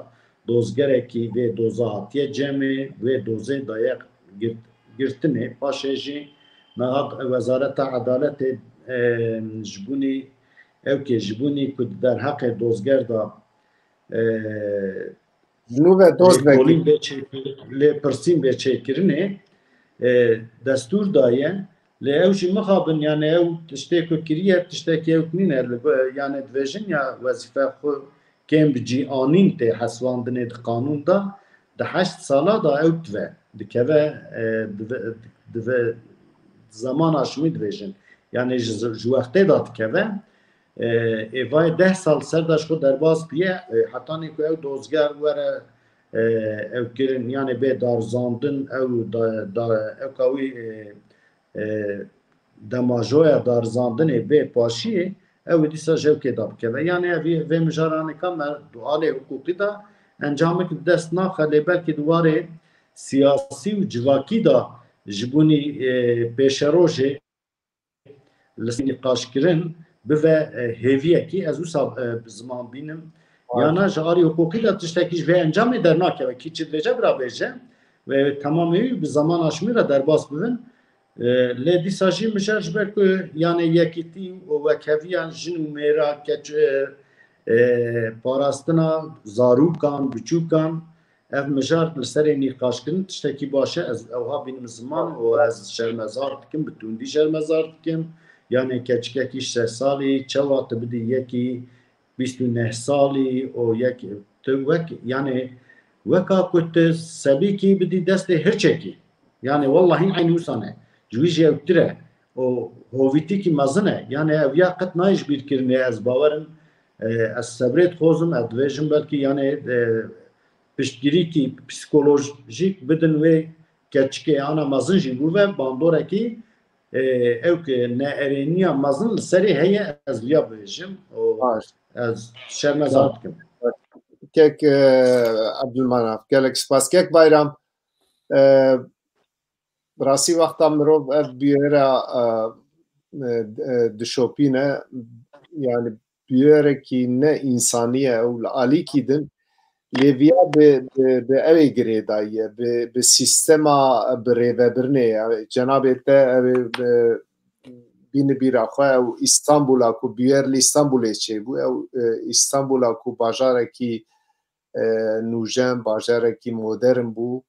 dozgerekî vê doza hatiye cemê, wê dozê daye girt-, girtinê, paşê jî niha Wezareta Edaletê, e, ji bûnî ewkê, ji bûnî ku di derheqê dozger de, e, Ji nû ve doz lêkolîn vekî. Bê çêkir-, lêpirsîn bê çêkirinê, e, destûr daye. Lê ew jî mixabin, yani ew tiştê ku kiriye, tiştekî ew nîne. Li, yani dibêjin ya wezîfe xwe kêm bi cî anîn tê hesibandinê di qanûn de, di heşt sala de ew dive, dikeve, e, dive, dive, zaman aşmî dibêjin. Yani ji, ji wextê de dikeve. E, êvayê deh sal ser de ji xwe derbas bûye, e, hetanî ku ew dozger were, e, ew kirin, yani bê darizandin, ew da, da, ew ka wî, e, e, demajoya darizandinê bê paşiyê, ew ê dîsa ji ewkê de bikeve. Yani ev, vê mijaranêka me di alê hiqûqî de encamik bi dest naxe, lê belkî di warê siyasî û civakî de ji bûnî, e, pêşerojê li ser nîqaşkirin bive, e, hêviyekî, ez wisa, e, bi ziman bînim. Vay. Yana ji alî hiqûqî de tiştekî ji vê encamê dernakeve. Kî çi dibêje, bira bêje. Ve temamê wî bi zaman aşmî re derbas bibin. E, lê dîsa jî mijar ji ber ku, yani, yekîtî û wekheviyan jin û mêra, keç, e, e, parastina zarûkan, biçûkan, ev mijar li serê nîqaşkirin tiştekî baş e. Ez ewha bînim ziman û ez şermezar dikim, bi tundî şermezar dikim. Yani keçikekî şeş salî, çawa tu bidî yekî bîst û neh salî û yek, tu wek, yani weka ku tu sebîkî bidî destê hirçekî. Yani wellahî eynî wisa ne. Ji wî jî ewtir e. û hovîtîkî mezin e. Yani ev ya qet nayê ji bîr kirinê, ez bawer im, e, ez sebrê dixwazim, ez dibêjim belkî yani, e, piştgirîkî psîkolojîk bidin wê keçikê ana mezin jî bûve bandorekî, e, ew ki neerêniya mezin li serê heye, ez viya bibêjim û Baş. ez şermezar dikim. Kek, e, Abdulmanaf, gelek spas. Kek Bayram, e, bi rastî wexta mirov ev bûyera, e, e, e, dişopîne, yani bûyerekî ne însanî ye û li alîkî din lêviya bi, bi, bi ew ê girêdayî ye, bi, bi sîstema bi rêvebirinê ye. Cenabê te ew ê, e, bîni bîra xwe ew Îstanbula ku bûyer li Îstanbulê çêbû, ew, e, Îstanbula ku bajarekî, e, nûjen, bajarekî modern bû.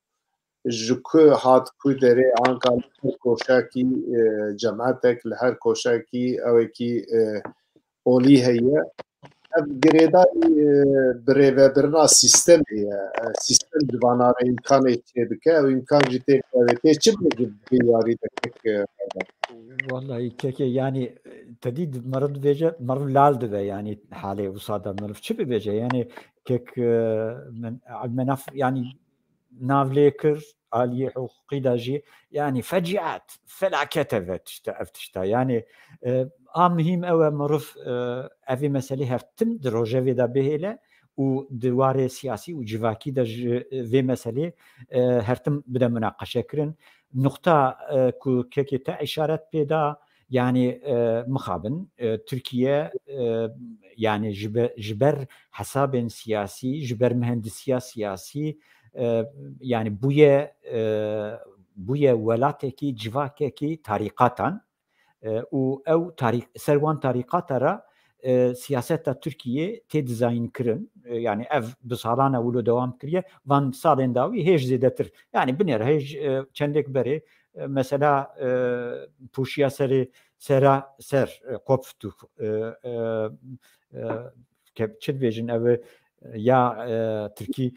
Ji ku hat ku derê anka li her koşekî, e, cematek, li her koşekî ewekî, e, olî heye. Ev girêdayî, e, bi rêvebirina sîstemê ye. E, sîstem ji vana re îmkanê çêdike, ew îmkan jî tê bidewê. Tê çi bêjî bi vê yarî de kek, e, Wellahî kekê, yani, te dî meriv dibêje, meriv lal dibe, yani, halê wisa de meriv çi bibêje? Yani, kek, e, min, Menaf, yani, nav lê kir, aliyê hiqûqî de jî, yani, feciat, felaket ev tişta, ev tişta. Yani, e, a muhîm ew e meriv, e, evê meselê her tim di rojevê de bihêle û di warê siyasî û civakî de ji vê meselê, e, her tim bide munaqeşe kirin. Nuqta, e, ku kekê te îşaret pê da, yani, e, mixabin, e, Tirkiye, e, yani ji be-, ji ber hesabên siyasî, ji ber mihendisiya siyasî, e, yani bûye, e, bûye welatekî, civakekî tarîqatan, e, û ew tarî-, ser wan tarîqata re, e, siyaseta Tirkiyê tê dizayîn kirin. E, yani ev bi salan e wilo dewam kiriye. Van salên dawî hêj zêdetir. Yani binêre hêj, e, çendek berê, e, mesela, e, pûşiya serê, sera ser, e, Kopftuch, e, e, e, ke-, çi dibêjin ev, e, ya, e, Tirkî,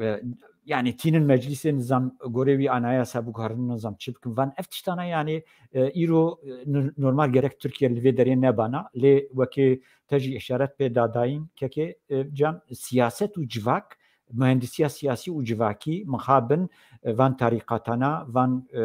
e, yani tînin meclîsê nizam gorê wî anayasa biguherin nizam çi bikin. Van ev tiştana yani, e, îro, e, n-, normal gerek Tirkiye li vê derê nebana. Lê wekê te jî îşaret pê dadayîn kekê, e, can siyaset û civak, muhendisiya siyasî û civakî mixabin, e, van tarîqatana, van, e,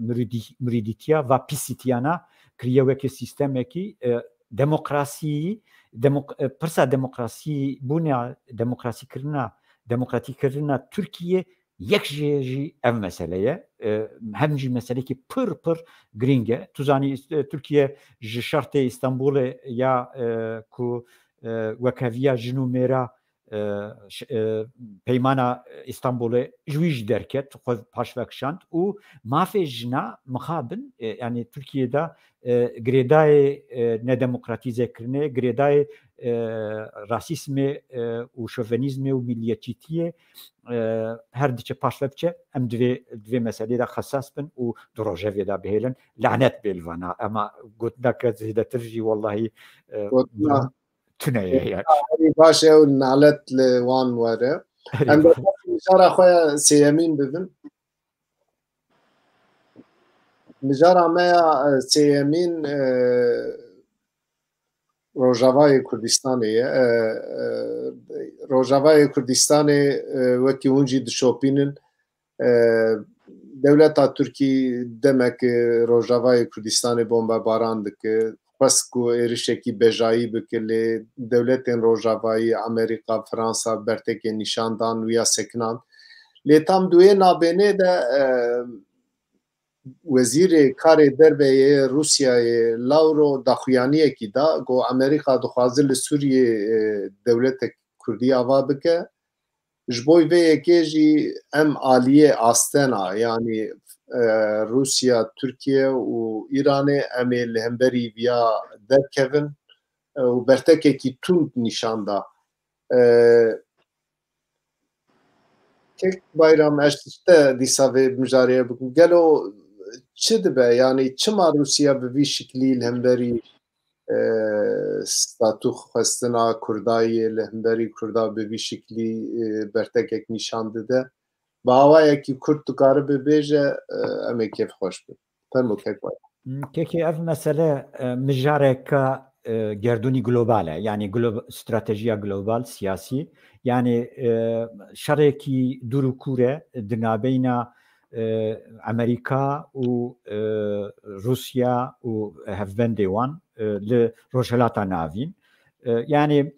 mirîdî-, mirîdîtiya, va pîsîtiyana kiriye wekê sîstemekî, e, demokrasî, demok-, e, pirsa demokrasî bûna, demokrasîkirina, demokratîkirina Tirkiye yek jê jî ev mesele ye. E, hem jî meselekî pir, pir girîng e. Tu zanî, e, Tirkiye ji şertê Îstanbulê ya, e, ku, e, wekheviya jin û mêra, e, ş-, e, Peymana Îstanbulê ji wî jî derket, xwe paşve kişand û mafê jina mixabin, e, yani Tirkiye de, e, girêdayê, e, nedemokratîzekirinê, girêdayê, e, rasîsmê, e, û şovenîzmê û milliyetçîtiyê, e, her diçe paşve biçe, em divê, divê meselê de xesas bin û di rojevê de bihêlin. Lanet bê li vana. Ema gotina ke zêdetir jî wellahî, e, Gotina. tune ye yani. Herî baş ew nalet li wan were. Em dê mijara xwe ya sêyemîn bibin. Mijara me ya, e, sêyemîn, e, Rojavayê Kurdistanê ye. E, e, Rojavayê Kurdistanê, e, wekî hûn jî dişopînin, e, dewleta Tirkî demek, e, Rojavayê Kurdistanê bombebaran dike. Xwest ku êrişekî bejayî bike, lê dewletên Rojavayî, Amerîka, Fransa bertekê nîşan dan û ya sekinan. Lê tam di wê nabênê de, e, Wezîrê Karê Derve yê Rûsyayê Lawro daxuyaniyekî da, got Amerîka dixwaze li Sûriyê, e, dewletek Kurdî ava bike. Ji bo vê yekê jî em aliyê astena, yanî, e, Rûsya, Tirkiye û Îranê em ê li hemberî viya derkevin, e, û bertekekî tund nîşan da. E, Kek Bayram, ez ji te dîsa vê mijarê bikim. Gelo çi dibe? Yanî çima Rûsya bi vî şiklî li hemberî, e, statû xwestina Kurda yê, li hemberî Kurda bi vî şiklî, e, bertekek nîşan dide? Bi awayekî kurt dikare bibêje, e, em ê kêfxweş bin. Fermo kek Bayram. Kekê ev mesele, e, mijareka, e, gerdûnî global e. Yani glo-, stratejiya global, siyasî. Yani, e, şerekî dûr û kûr e di nabeyna, e, Amerîka û, e, Rûsya û hevbendê wan, e, li Rojhilata Navîn. E, yanî,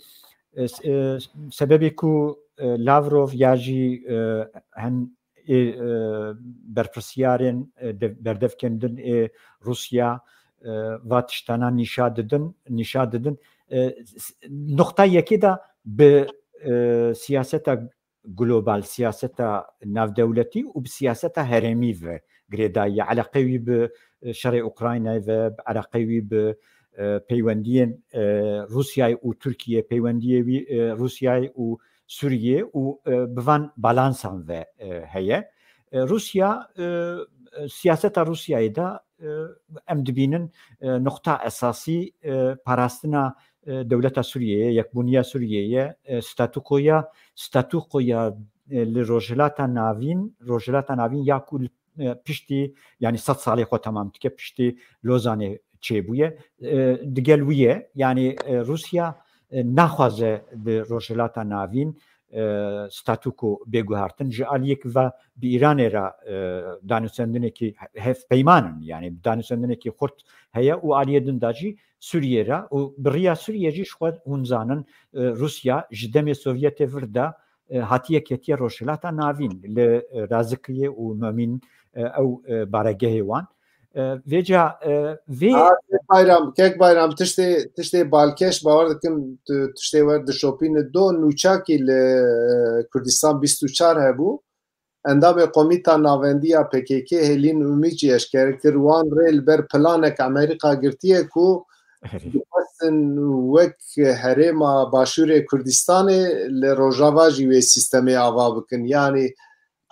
e, s-, e, sebebê ku, e, Lavrov ya jî, e, hen ê, e, berpirsiyarên, e, de-, berdevkendin ê Rûsya, e, va tiştana nîşa didin, nîşa didin. E, s-, noqta yekê de bi, e, siyaseta global, siyaseta navdewletî û bi siyaseta herêmî ve girêdayî ye. Eleqeyê wî bi, e, şerê Ukraynayê ve, bi eleqeyê wî bi, e, peywendiyên, e, Rûsyayê û Tirkiyê, peywendiyê wî, e, Rûsyayê û Sûriyê û, e, bi van balansan ve, e, heye. E, Rûsya, e, siyaseta Rûsyayê de, e, em dibînin, e, noqta esasî, e, parastina, e, dewleta Sûriyeyê, yekbûniya Sûriyeyê, e, statûkoya, statûkoya, e, li Rojhilata Navîn, Rojhilata Navîn ya ku li, e, piştî, yanî sed salê xwe temam dike, piştî Lozanê çêbûye. E, digel wî ye, yanî, e, Rûsya, e, naxwaze di Rojhilata Navîn, e, statûko bê guhertin. Ji aliyek ve bi Îranê re, e, danûsendinekî hevpeyman in, yanî danûsendinekî xurt heye û aliyê din de jî Sûriyê re û bi riya Sûriyê jî ji xwe hûn zanin, e, Rûsya ji demê Sovyetê vir de, e, hatiye ketiye Rojhilata Navîn li, e, Razikiyê û Momîn, e, ew, e, baregehê wan. E, vêca, e, vê Ha, Kek Bayram, Kek Bayram, tiştê, tiştê balkêş bawer dikim, tu tiştê wer dişopîne do nûçakî li, e, Kurdistan bîst û çar hebû. Endamê Komîta Navendî ya P K K Hêlîn Umî jî eşkere kir, wan rê li ber planek Amerîka girtiye ku Herê. dixwestin wek herêma Başûrê Kurdistanê li Rojava jî wê sîstemê ava bikin. Yanî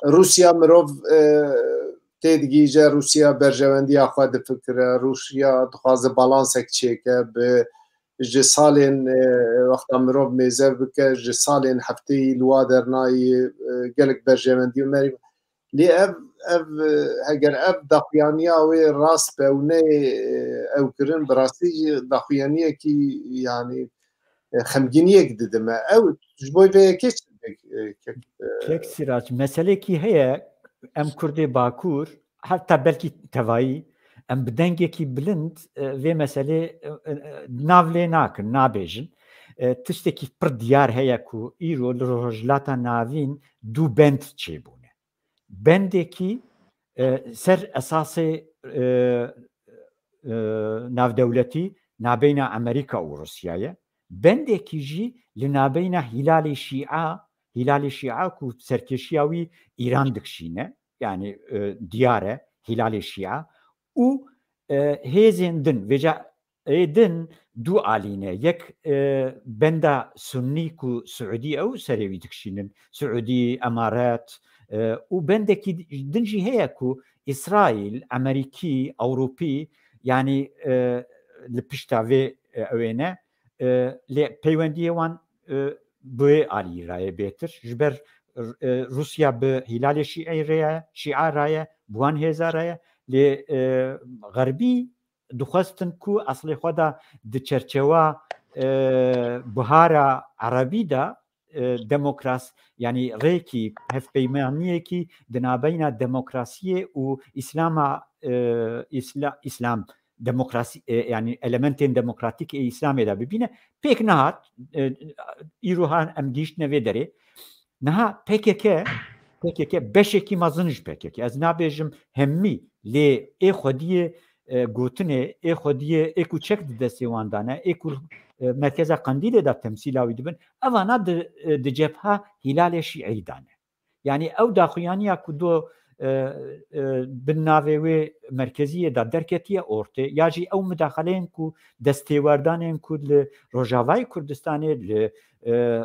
Rûsya mirov, e, têdigihîje, Rûsya berjewendiya xwe difikire, Rûsya dixwaze balansek çêke bi ji salên, e, wexta mirov mêze bike, ji salên hefteyî li wa dernayî, e, gelek berjewendî û merî. Lê ev, ev, e, heger ev daxuyaniya wê rast be û neyê, e, ew kirin, bi rastî jî daxuyaniyekî, yanî, e, xemgîniyek didime. Ew ji bo vê yekê çi dibê, e, kek, e, Kek Sîrac, meselekî heye, em Kurdê Bakur, heta belkî tevayî, em bi dengekî bilind, e, vê meselê, e, e, nav lê nakin, nabêjin. E, tiştekî pir diyar heye ku îro li Rojhilata Navîn du bend çêbûne. Bendekî, e, ser esasê, e, e, navdewletî nabeyna Amerîka û Rûsyayê. Bendekî jî li nabeyna Hîlalê Şîa, Hîlalê Şîa ku serkêşiya wî Îran dikişîne, yanî, e, diyar e Hîlalê Şîa û, e, hêzên din, vêca ê din du alî ne. Yek, e, benda sunnî ku Siûdî ew serê wî dikişînin, Siûdî, Emaret, e, û bendekî din jî heye ku Îsraîl, Emerîkî, Ewropî, yanî, e, li pişta vê, e, ew ê ne. E, lê peywendiyê wan, e, bi wê alî re ye bêtir. Ji ber, e, Rûsya bi Hîlalê Şîî re ye, Şîa re ye, bi wan hêza re ye. Lê, e, Xerbî dixwestin ku eslê xwe de di çerçewa, e, bihara erebî de, e, demokras-, yanî rêkî, hevpeymaniyekî di nabeyna demokrasiyê û îslama, e, îsla-, îslam demokrasî, e, yanî elementên demokratîk ê îslamê de bibîne, pêk nehat, e, îro han em gihîştine vê derê. Niha P K K, P K K beşekî mezin ji P K K. Ez nabêjim hemî, lê ê xwediyê, e, gotinê, ê xwediyê, ê ku çek di destê wan de ne, ê ku, e, merkeza Qendîlê de temsîla wî dibin, evana di, e, di cebha Hîlalê Şîî de ne. Yanî ew daxuyaniya ku do, e, e, bin navê wê merkeziyê de derketiye ortê, ya jî ew midaxeleyên ku destêwerdanên ku li Rojavayê Kurdistanê, li, e,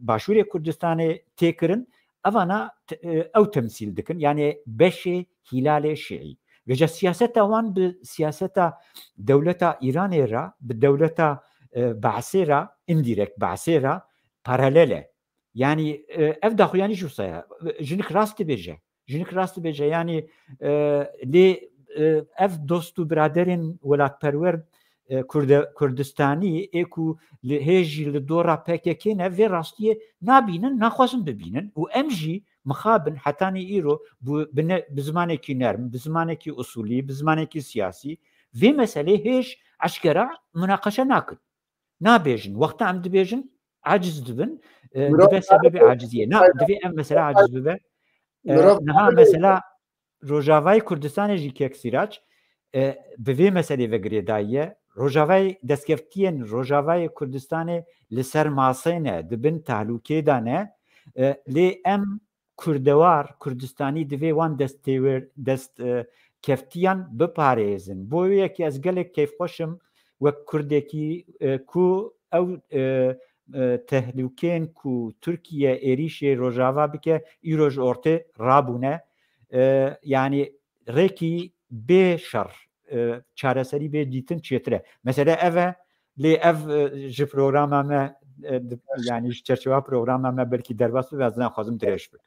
Başûrê Kurdistanê tê kirin, evana t-, e, ew temsîl dikin. Yanî beşê Hîlalê Şîî. Vêca siyaseta wan bi siyaseta dewleta Îranê re, bi dewleta, e, Be'sê re, indirekt Be'sê re paralel e. Yanî, e, ev daxuyanî jî wisa ye. Jinik rast dibêje. Jinik rast dibêje. Yanî, e, lê, e, ev dost û biraderên welatperwer, e, Kurde-, Kurdistanî ê ku li hê jî li dora P K K ne, vê rastiyê nabînin, naxwazin bibînin û em jî mixabin hetanî îro bi, bi, ne, bi zimanekî nerm, bi zimanekî usulî, bi zimanekî siyasî vê meselê hêj eşkera munaqeşe nakin. Nabêjin. Wexta em dibêjin, aciz dibin, e, dibe sebebê aciziyê. Na, divê ev mesele aciz bibe. E, niha mesela Rojavayê Kurdistanê jî kek Sîrac, e, bi vê meselê ve girêdayî ye. Rojavayê destkeftiyên Rojavayê Kurdistanê li ser masê ne, di bin tehlûkê de ne. E, lê em kurdewar, Kurdistanî divê wan destêwer-, dest, e, keftiyan biparêzin. Bo wê yekê ez gelek keyfxweş im wek Kurdekî, e, ku ew, e, e, tehlûkên ku Tirkiye êrîşê Rojava bike, îro ji ortê rabûne. E, yanî rêkî bê şer, e, çareserî bê dîtin çêtir e. Mesele ev e, lê ev, e, ji programa me, e, di-, yanî ji çerçewa programa me belkî derbas bibe, ez naxwazim dirêj bikim.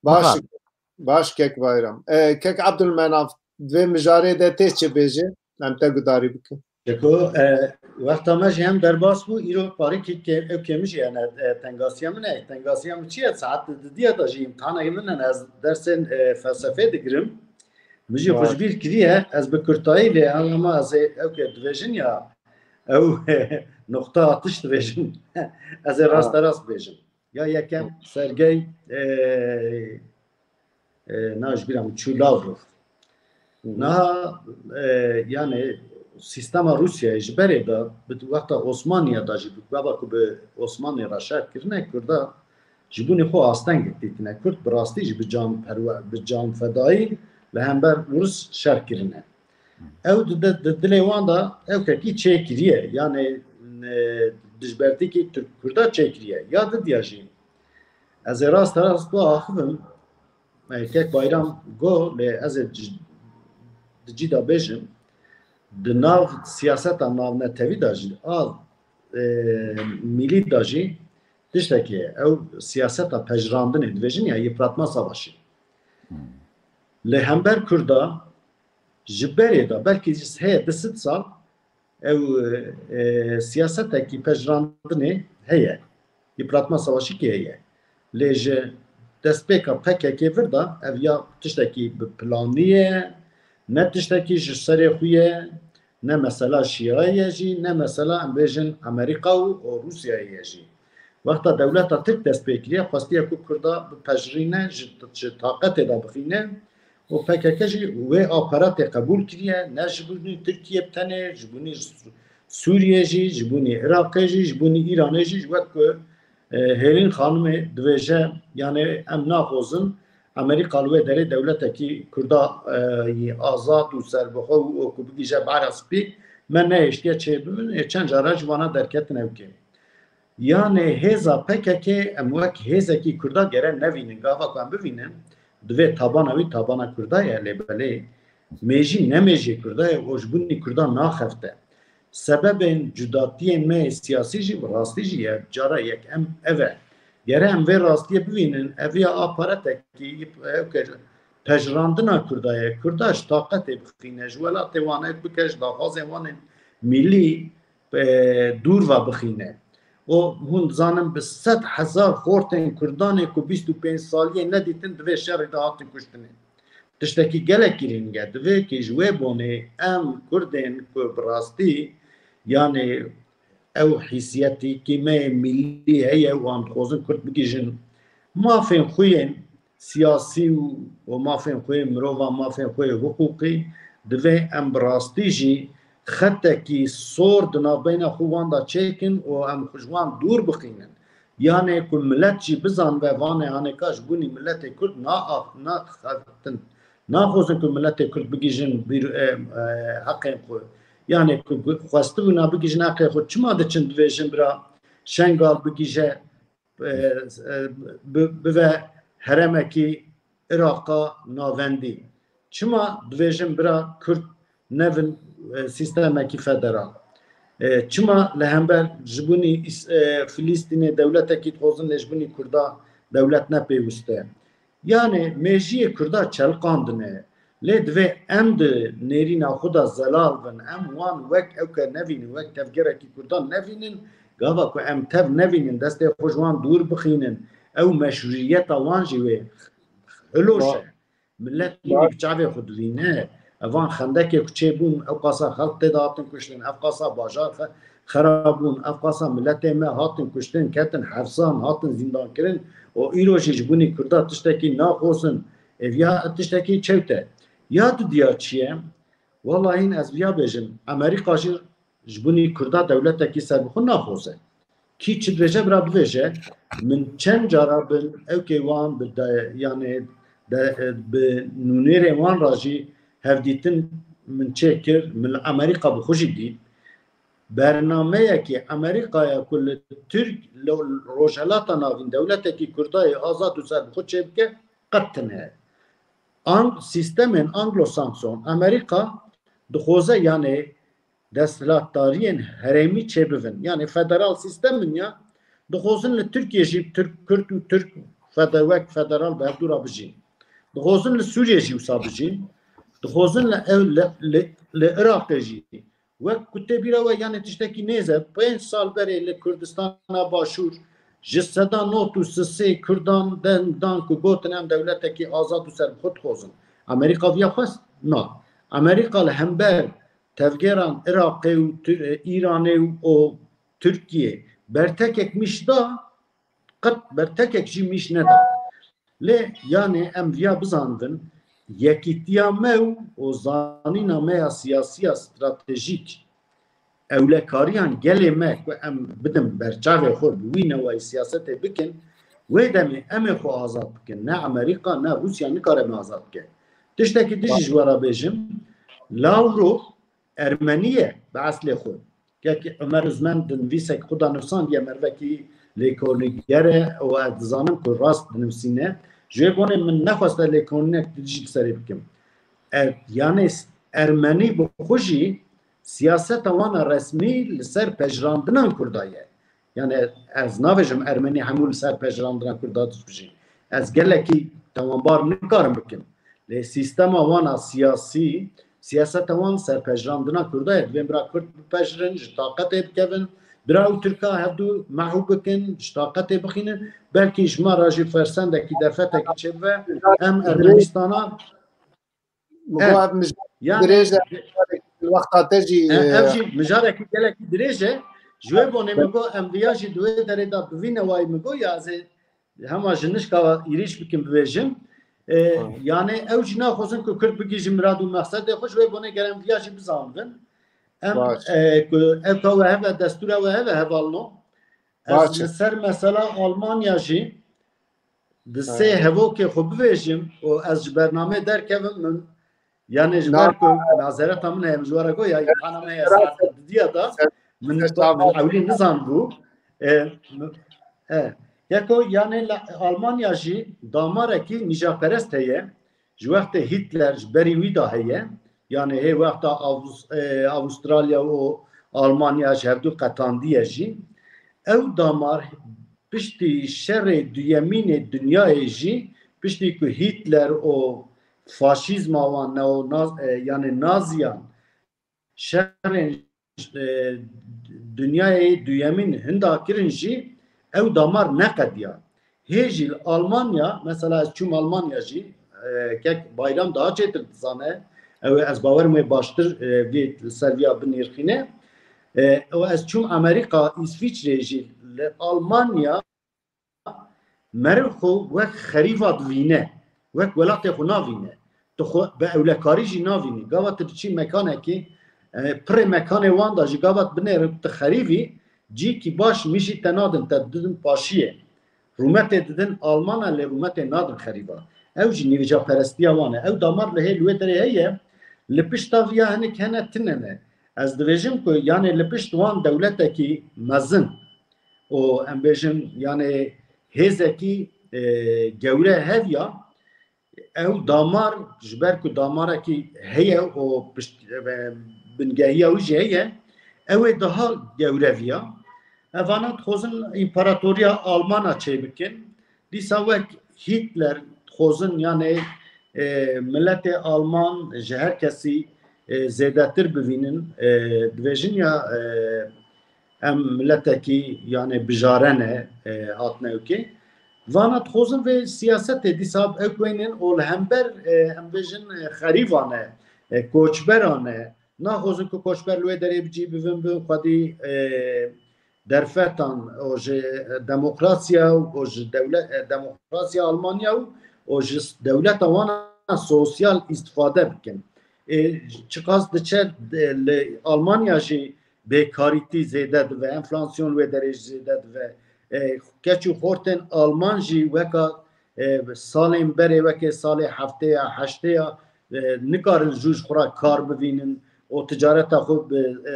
Baş, Mixabin. Baş kek Bayram. E, kek Abdulmenaf, di vê mijarê de tê çi bêje? Em te gudarî bikin. Çeko, e, wexta me jî hem derbas bû, îro parêkî ke-, ew kê min jî hene, e, tengasiya min e. Tengasiya min çi ye? Saet didiya de jî îmtihana min hene, ez dersên, e, felsefê digirim. Min jî xwe ji bîr kiriye, ez bi kurtayî lê em, ama ez ê ew ke dibêjin ya, ew noqta atiş dibêjin. Ez ê rasterast bêjim. Ya yekem Sergey, e, e, na ji bîra min çû, Lavrov. Niha, e, yani sîstema Rûsyayê ji berê de, bi wexta Osmaniye de jî, bi gava ku bi Osmanî re şer kirine, Kurda ji bûnê xwe astengek dîtine. Kurd bi rastî jî bi can perwe-, bi canfedayî li hember Rûs şer kirine. Ew di, di, di dilê wan de ew kekî çêkiriye, yani, e, dijbertîkî Tirk Kurda çêkiriye. Ya didiya jî, ez ê rast rast biaxivim, e, kek Bayram got, lê ez ê ci-, di cî de bêjim, di nav siyaseta navnetewî de jî a, e, mîlî de jî tiştekê ye. Ew siyaseta pejirandinê dibêjin ya yıpratma savaşı. Li hember Kurda ji berê de belkî heye du sed sal ew, e, siyasetekî pejirandinê heye. Yıpratma savaşîkî heye. Lê ji destpêka P K K vir de ev ya tiştekî bi planî ye, ne tiştekî ji serê xwe ye, ne mesela Şîayê ye jî, ne mesela em bêjin Amerîka û, û Rûsyayê ye jî. Wexta dewleta Tirk dest pê kiriye, xwestiye ku Kurda bipejirîne, ji, ji taqetê de bixîne û P K K jî wê aparatê qebûl kiriye, ne ji bûnî Tirkiye bi tenê, ji bûnî Sûriyê jî, ji bûnî Iraqê jî, ji bûnî Îranê jî, ji wek ku, e, Hêrîn Xanimê dibêje, yani em naxwazin Amerîka li wê derê dewletekî Kurda, e, yî azad û serbixwe û ku bigihîje behra spî, me nehêştiye çêbibin, ê çend cara ji wana derketin ew kêm. Yanê hêza P K K em wek hêzekî Kurda gere nevînin. Gava ku em bivînin, divê tabana wî tabana Kurda ye, lê belê mêjî ne mêjiyê Kurda ye û ji bûnî Kurda naxefte. Sebebên cudatiyên me yê siyasî jî bi rastî jî ye. Cara yek em ev e. Gere em vê rastiyê bivînin, ev ya aparetekî, ew ke pejirandina Kurda ye. Kurda ji taqetê bixîne, ji welatê wan ek bike, ji daxwazên wan ên mîlî, e, dûr ve bixîne. Û hûn dizanin bi sed hezar xortên Kurdanê ku bîst û pênc saliyê nedîtin di vê şerê de hatin kuştinê. Tiştekî gelek girîng e. Divê ku ji wê bonê em Kurdên ku bi rastî, yanê ew hîsiyetîkî me yê mîlî heye û em dixwazin Kurd bigihîjin mafên xwe yên siyasî û, û mafên xwe yê mirovan, mafên xwe yê hiqûqî, divê em bi rastî jî xetekî sor di navbeyna xwe wan de çêkin û em xwe ji wan dûr bixînin. Yanê ku milet jî bizanibe, vanê hanê ka ji bûnî miletê Kurd na-, naxeftin. Naxwazin ku miletê Kurd bigihîjin bîr-, e, e, heqên xwe. Yanê ku bi-, xwestibûna bigihîjin heqê xwe, çima diçin dibêjin bira Şengal bigihîje, e, e, bi-, bive herêmekî Iraqa navendî? Çima dibêjin bira Kurd nevin, e, sîstemekî federal? E, çima li hember ji bûnî Îs-, e, Filîstînê dewletekî dixwazin, lê ji bûnî Kurda dewlet ne pêwist e? Yanê mêjiyê Kurda çelqandine. Lê divê em di nêrîna xwe de zelal bin. Em wan wek ewke nevînin, wek tevgerekî Kurdan nevînin. Gava ku em tev nevînin, destê xwe ji wan dûr bixînin, ew meşrûiyeta wan jî wê hiloş e. Millet hînî bi çavê xwe dibîne. Evan xendekê ku çêbûn, ew qasa xelk tê de hatin kuştin, ev qasa bajar xe-, xera bûn, ev qasa miletê me hatin kuştin, ketin hefsan, hatin zîndankirin û îro jî ji bunî Kurda tiştekî naxwazin. Ev ya tiştekî çewt e. Ya didiya çi ye? Wela hîn ez viya bêjim, Amerîka jî ji bunî Kurda dewletekî serbixwe naxwaze. Kî çi dibêje bira bibêje, min çend cara bi ewkê wan bi de, yanê de, bi nûnêrê wan re jî hevdîtin min çêkir, min li Amerîka bi xwe jî dît. Bernameyekî Amerîkaya ku li Tirk, li Rojhelata Navîn dewletekî Kurdayê azad û serbixwe çêbike, qet tune. Ang-, sîstemên Anglo-Sakson, Amerîka dixwaze, yanê desthilatdariyên herêmî çêbibin. Yanê federal sîstem in ya, dixwazin li Tirkiye jî Tirk, Kurd û Tirk fede-, wek federal bi hevdû re bijîn. Dixwazin li Sûriyê jî wisa bijîn. Dixwazin li ew, li, li, li Iraqê jî. Wek ku tê bîra we, yanê tiştekî nêz e. Pênc sal berê li Kurdistana Başûr ji seda nod û sisê Kurdan deng dan ku gotin em dewletekî azad û serbixwe dixwazin. Amerîka viya xwest? Na. Amerîka li hember tevgêran Iraqê û Tir-, Îranê û, û Tirkiyê bertekek mîş da, qet bertekek jî mîş neda. Lê yanê em viya bizanibin, yekîtiya me û, û zanîna me ya siyasî ya stratejîk, ewlekariyan gelê me ku em bidin ber çavê xwe bi wî newayî siyasetê bikin, wê demê em ê xwe azad bikin. Ne Amerîka, ne Rûsya nikare me azad bike. Tiştekî din jî ji we re bêjim, Lavrov Ermenî ye bi eslê xwe. Kek Ömer Üzmen di nivîsek xwe de nivîsandiye, mervekî lêkolîner e û ez dizanim ku rast dinivîsîne. Ji wê bonê min nexweste lêkolînek din jî li serê bikim. E, yanê s-, Ermenî bi xwe jî siyaseta wan a resmî li ser pejrandinan Kurda ye. Yani ez navêjim Ermenî hemû li ser pejrandina Kurda dibijîn. Ez gelekî tewanbar nikarim bikim. Lê sîstema wan a siyasî, siyaseta wan ser pejrandina Kurda ye. Divên bira Kurd bipejrin, ji taqetê bikevin, bira û Tirka hevdû mehû bikin, ji taqetê bixînin. Belkî ji me re jî fersendekî derfetekî çêbibe. Em Ermenîstana Min got, ev mij-, yani, dirêj e, wexta te jî, e, ev jî mijarekî gelekî dirêj e. Ji wê bonê min got, em viya jî di wê derê de bi vî newayî min got, ya ez ê hema ji nişka îrîş bikim bibêjim. E, yani ew jî naxwazin ku Kurd bigihîjin mirad û mexsedê xwe, ji wê bonê ger em viya jî bizanibin. Em, e, ku ev ka we heve, destûra we heve hevalno. Ez li ser mesela Almanya jî, di sê hevokê xwe bivêjim û ez ji bernameyê derkevim, min, yani ji ber ku mazereta min heye, min ji we re got, ya îmkana me heye saet didiya da, min, min ewlî nizanbû. E, e, yeko, yani li Almanya jî damarekî nîjaperest heye. Ji wextê Hitler, ji berî wî de heye. Yani hê wexta Avus-, e, Avustralya û Almanya ji hevdû qetandiye jî. Ew damar piştî şerê duyemîn ê dinyayê jî, piştî ku Hitler û faşîzma wan neo-, naz-, e, yani Naziyan şerên, e, dinyayê duyemîn hinda kirin jî ew damar neqediya. Hê jî li Almanya, mesela ez çûm Almanya jî, e, kek Bayram daha çêtir dizane, ew ê ez bawerim wê baştir, e, vê li ser viya binirxîne. E, û ez çûm Amerîka, Îsvîçrê jî, li Almanya meriv xwe wek xerîva divîne, wek welatê xwe navîne. Tu xwe bi ewlekarî jî navînî. Gava tu diçî mekanekî, e, pirê mekanê wan de jî gava tu binêrin tu xerîvî, cîkî baş mijî te nadin, te didin paşiyê. Rûmetê didin Almana, lê rûmetê nadin xerîva. Ew jî nîvîcaperestiya wan e. Ew damar li hê li wê derê heye, li pişta viya hinek hene tune ne. Ez dibêjim ku, yani, li pişt wan dewletekî mezin û, em bêjin, yani, hêzekî, e, gewre heviya, ew damar, ji ber ku damarekî heye û pişt-, e, bingehiya wî jî heye, ew ê daha gewre viya. Evana dixwazin împaratoriya Almana çêbikin. Dîsa wek Hitler dixwazin, yani, e, miletê Alman ji her kesî, e, zêdetir bivînin. E, dibêjin ya, e, em miletekî, yani, bijare ne, e, hatine ewkê. Vana dixwazin vê siyasetê dîsa ew kuênin û li hember, e, em bêjin, e, xerîvan e, e, koçberan e. Naxwazin ku koçber li wê derê bi cî bibin, bin xwedî, e, derfetan û ji demokrasiya û ji dewle-, e, demokrasiya Almanya û, û ji dewleta wan a sosyal îstifade bikin. E, çiqas diçe, e, li Almanya jî bêkarîtî zêde dibe, enflasyon wê derê jî zêde dibe. E, keç û xortên Alman jî weka, e, salên berê, weke salê heftê ya, heştê ya, e, nikarin jû ji xwe re kar bivînin û ticareta xwe bi, e,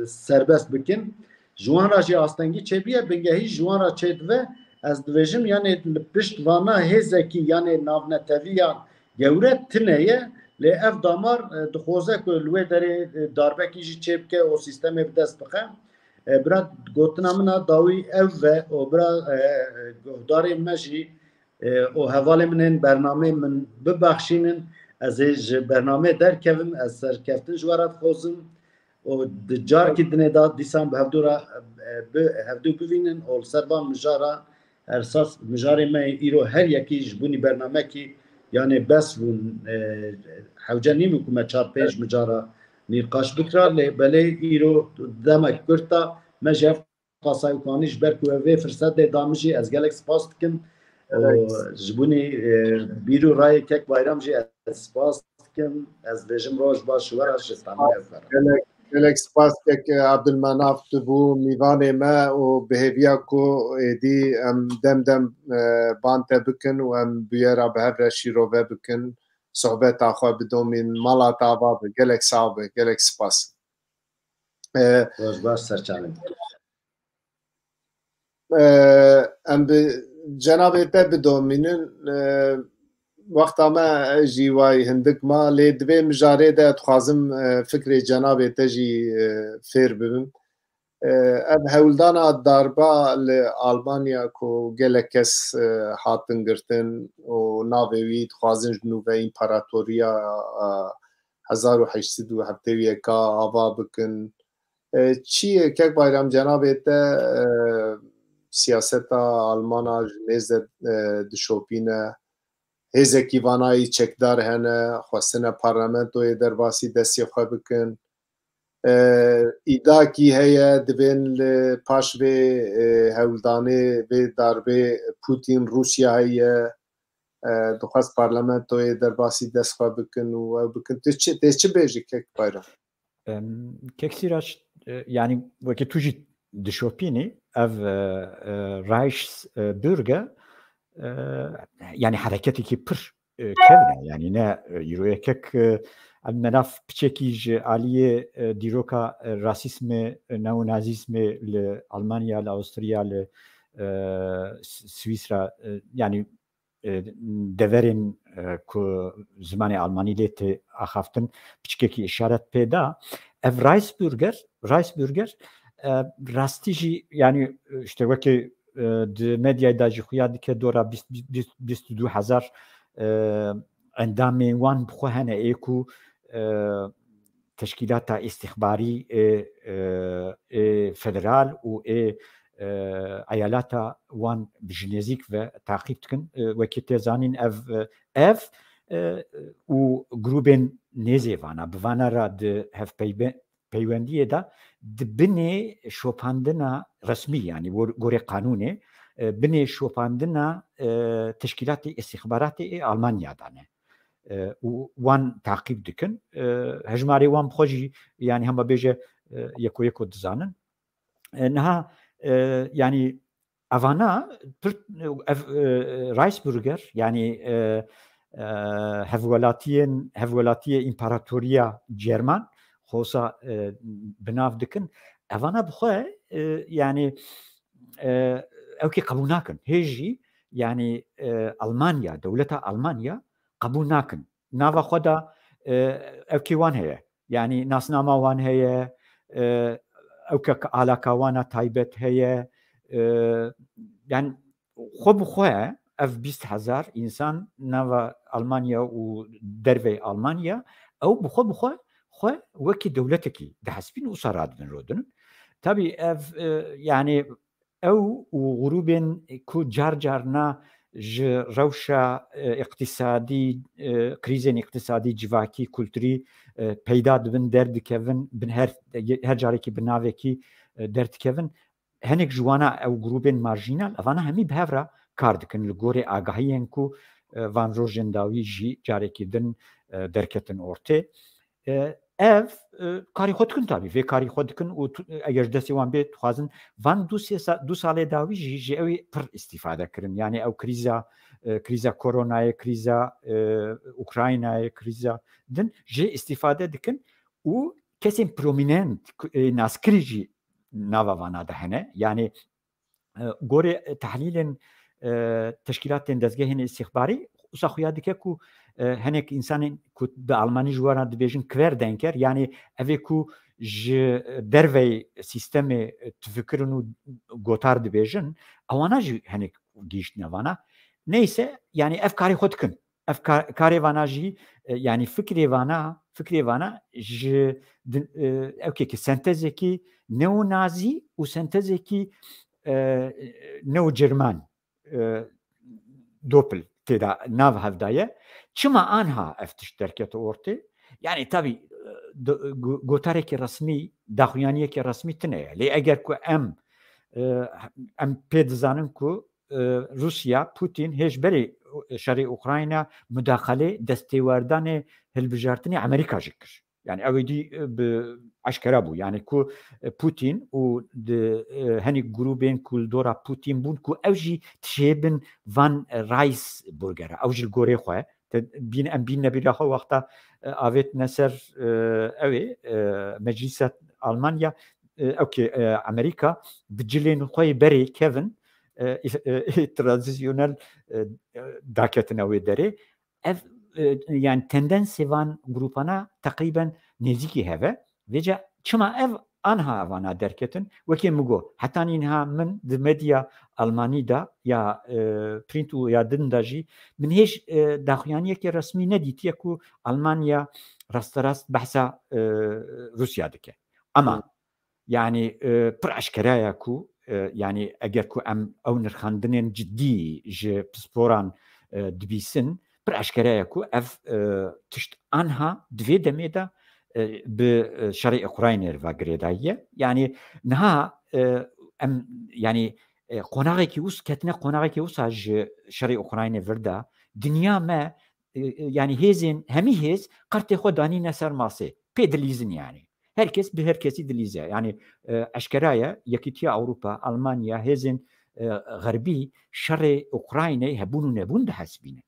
serbest bikin. Ji wan re jî astengî çêbûye, bingehî ji wan re çêdibe. Ez dibêjim, yanê li pişt vana hêzekî, yanê navneteviya gewre tune ye, lê ev damar, e, dixwaze ku li wê derê, e, darbekî jî çêbike û sîstemê bi dest bixe. E, bira, gotina min a dawî ev ve û bira, e, e, guhdarên me jî, e, û hevalên min ên bernameyê min bibexşînin, ez ê ji bernameyê derkevim, ez serkeftin ji we re dixwazim. Û di carkî dinê de dîsan bi hevdû re, e, bi hevdû bivînin û li ser van mijara ersas mijarê me îro her yekî ji bûnî bernamekî, yanê bes bûn, e, hewce nîbû ku me çar pênc mijara nîqaş bikira, lê belê îro demek kurt e, me ji hev qasayê û kanî ji ber ku ev vê firsetê da min jî ez gelek spas dikim. Û ji bûnî, e, bîr û rayê kek Bayram jî ez spas dikim. Ez dibêjim roj baş ji we re, ji Stenbolê ev xwe re. Gelek, gelek spas kek Abdulmenaf, tu bû mîvanê me û bi hêviya ku êdî em dem dem, e, ban te bikin û em bûyera bi hev re şîrove bikin, sohbeta xwe bidomîn, mala te ava be. Gelek sax be, gelek spas. E, Roj baş, serçavên. E, em bi cenabê te bidomînin. E, wexta me jî way hindik ma, lê di vê mijarê de dixwazim, e, fikrê cenabê te jî, e, fêr bibim. E, ev hewldana darba li Almanya ku gelek kes, e, hatin girtin û navê wî dixwazin ji nû ve împaratoriya, e, hezar û heşt sed û heftê û yeka ava bikin. E, çi ye, kek Bayram, cenabê te, e, siyaseta Almana ji nêz de, e, dişopîne? Hêzekî vanayî çekdar hene, xwestine parlamentoyê derbasî destê xwe bikin. E, îdakî heye, divên li paş vê, e, hewldanê, vê darbê Putin, Rûsya heye, e, dixwest parlamentoyê derbasî dest xwe bikin û ew bikin. Tu çi, tê çi bêjî, kek Bayram? Em, Kek Sîraç, e, yanî wekî tu jî dişopînî, ev, e, e, Reichsbürger, e, yanî hereketekî pir, e, kevn e, yanî ne, e, îro yekek, e, ev melaf piçekî ji aliyê, e, dîroka, e, rasîsmê, e, neonazîsmê li Almanya, li Awusturya, li, e, S-, Swîsra, e, yanî e, deverên, e, ku zimanê almanî lê tê axaftin, piçkekî îşaret pê da. Ev Reichsbürger, Reichsbürger, e, rastî jî, yanî, e, işte wekî, e, di medyayê de jî xuya dike dora bîst, bîst, bîst û du hezar, e, endamên wan bi xwe hene, ê ku, e, teşkîlata îstîxbarî ê, e, ê federal û ê, e, eyaleta wan bi ji nêzîk ve taqîb dikin. E, wekî tê zanîn ev, e, ev, e, û grûbên nêzê vana, bi vana re di hevpeybe-, peywendiyê de di binê şopandina resmî, yanî gor-, gorê qanûnê, e, binê şopandina, e, teşkîlatê îstîxbaratê ê Almanya de ne. E, û wan taqîb dikin. E, hejmarê wan bi xwe jî, yanî hema bêje, e, yeko yeko dizanin. E, niha, e, yanî evana pir, ev, e, Reichsbürger, yanî, e, e, hevwelatiyên, hevwelatiyê împaratoriya Cerman, xosa, e, bi nav dikin. Evana bi xwe, e, yanî, e, ew kê qebûl nakin. Hê jî, yanî, e, Almanya, dewleta Almanya qebûl nakin. Nava xwe de, e, ew kê wan heye. Yanî nasnama wan heye, e, ew ke alaka wan a taybet heye, e, yanî xwe bi xwe ev bîst hezar însan nava Almanya û dervey Almanya, ew bi xwe bi xwe, xwe wekî dewletekî dihesibîn û wisa radibin rodinin. Tabî ev, e, yanî ew û grûbên ku car carna ji rewşa, e, îqtîsadî, e, krîzên îqtîsadî, civakî, kulturî, e, peyda dibin, derdikevin, bin her, her carekî bi navekî, e, derdikevin. Hinek ji wana ew grûbên marjînal, evana hemî bi hev re kar dikin li gorê agahiyên ku, e, van rojên dawî jî carekî din, e, derketin ortê. E, ev, e, karî xwe dikin tabî, vê karî xwe dikin û tu, eger ji destê wan bê, dixwazin van du sê sa-, du salê dawî jî ji ew ê pir îstîfade kirin. Yani ew krîza, e, krîza koronayê, krîza, e, Ukraynayê, krîza din jê îstîfade dikin û kesên prominent, ku, e, naskirî jî nava vana de hene. Yani, e, gorê, e, tehlîlên, e, teşkîlatên dezgehên îstîxbarî, wisa xuya dike ku, e, hinek însanên ku bi almanî ji we re dibêjin Querdenker, yani evê ku ji derveyî sîstemê, e, difikirin û gotar dibêjin, ewana jî hinek gihîştine vana. Neyse, yani ev karê xwe dikin. Ev ka-, karê vana jî, e, yani fikrê vana, fikrê vana ji din, e, ew kekî sentezekî neo-nazî û sentezekî, e, neo-cerman, e, doppel tê de nav hev de ye. Çima anha ev tişt derkete ortê? Yani tabî, e, do-, go-, gotarekî resmî, daxuyaniyekî resmî tune ye. Lê eger ku em, e, em pê dizanin ku, e, Rûsya, Putin hêj berê şerê Ukrayna mudaxalê destêwerdanê hilbijartinê Amerîka jî kir. Yani ew ê dî, e, bi eşkera bû. Yani ku, e, Putin û di, e, henî grûbên ku li dora Putin bûn ku ew jî dişêbin van, e, Reichsbürger, ew jî li gorê xwe. Te bîn, em bîn nebîra xwe wexta, e, avêtine ser, e, ew ê, e, Meclîsa Almanya, e, ew kê, e, Amerîka bi cilên xwe yê berê kevin, e, î-, e, tradisyonel, e, e, daketin ew ê derê. Ev, e, yani tendensê van grûpana teqrîben nêzîkî hev e. Vêca çima ev anha vana derketin? Wekî min got, hetanî niha min di medya almanî de ya, e, print û ya din de jî min hêj, e, daxuyaniyekê resmî nedîtiye ku Almanya rasterast behsa, e, Rûsya dike. Ama Hı. yani, e, pir eşkera ye ku, e, yani eger ku em ew nirxandinên cidî ji pisporan, e, dibîsin, pir eşkere ye ku ev, e, tişt anha di vê demê de, e, bi, e, şerê Ukraynê re ve girêdayî ye. Yani niha, e, em, yani, e, qonaxekî wis-, ketine qonaxekî wisa ji şerê Ukraynê vir de, dinya me, e, e, yani hêzên, hemî hêz qertê xwe danîne ser masê. Pê dilîzin yani. Her kes bi her kesî dilîze. Yani, e, eşkera ye, Yekîtiya Ewropa, Almanya, hêzên, e, xerbî şerê Ukraynê hebûn û nebûn dihesibîne.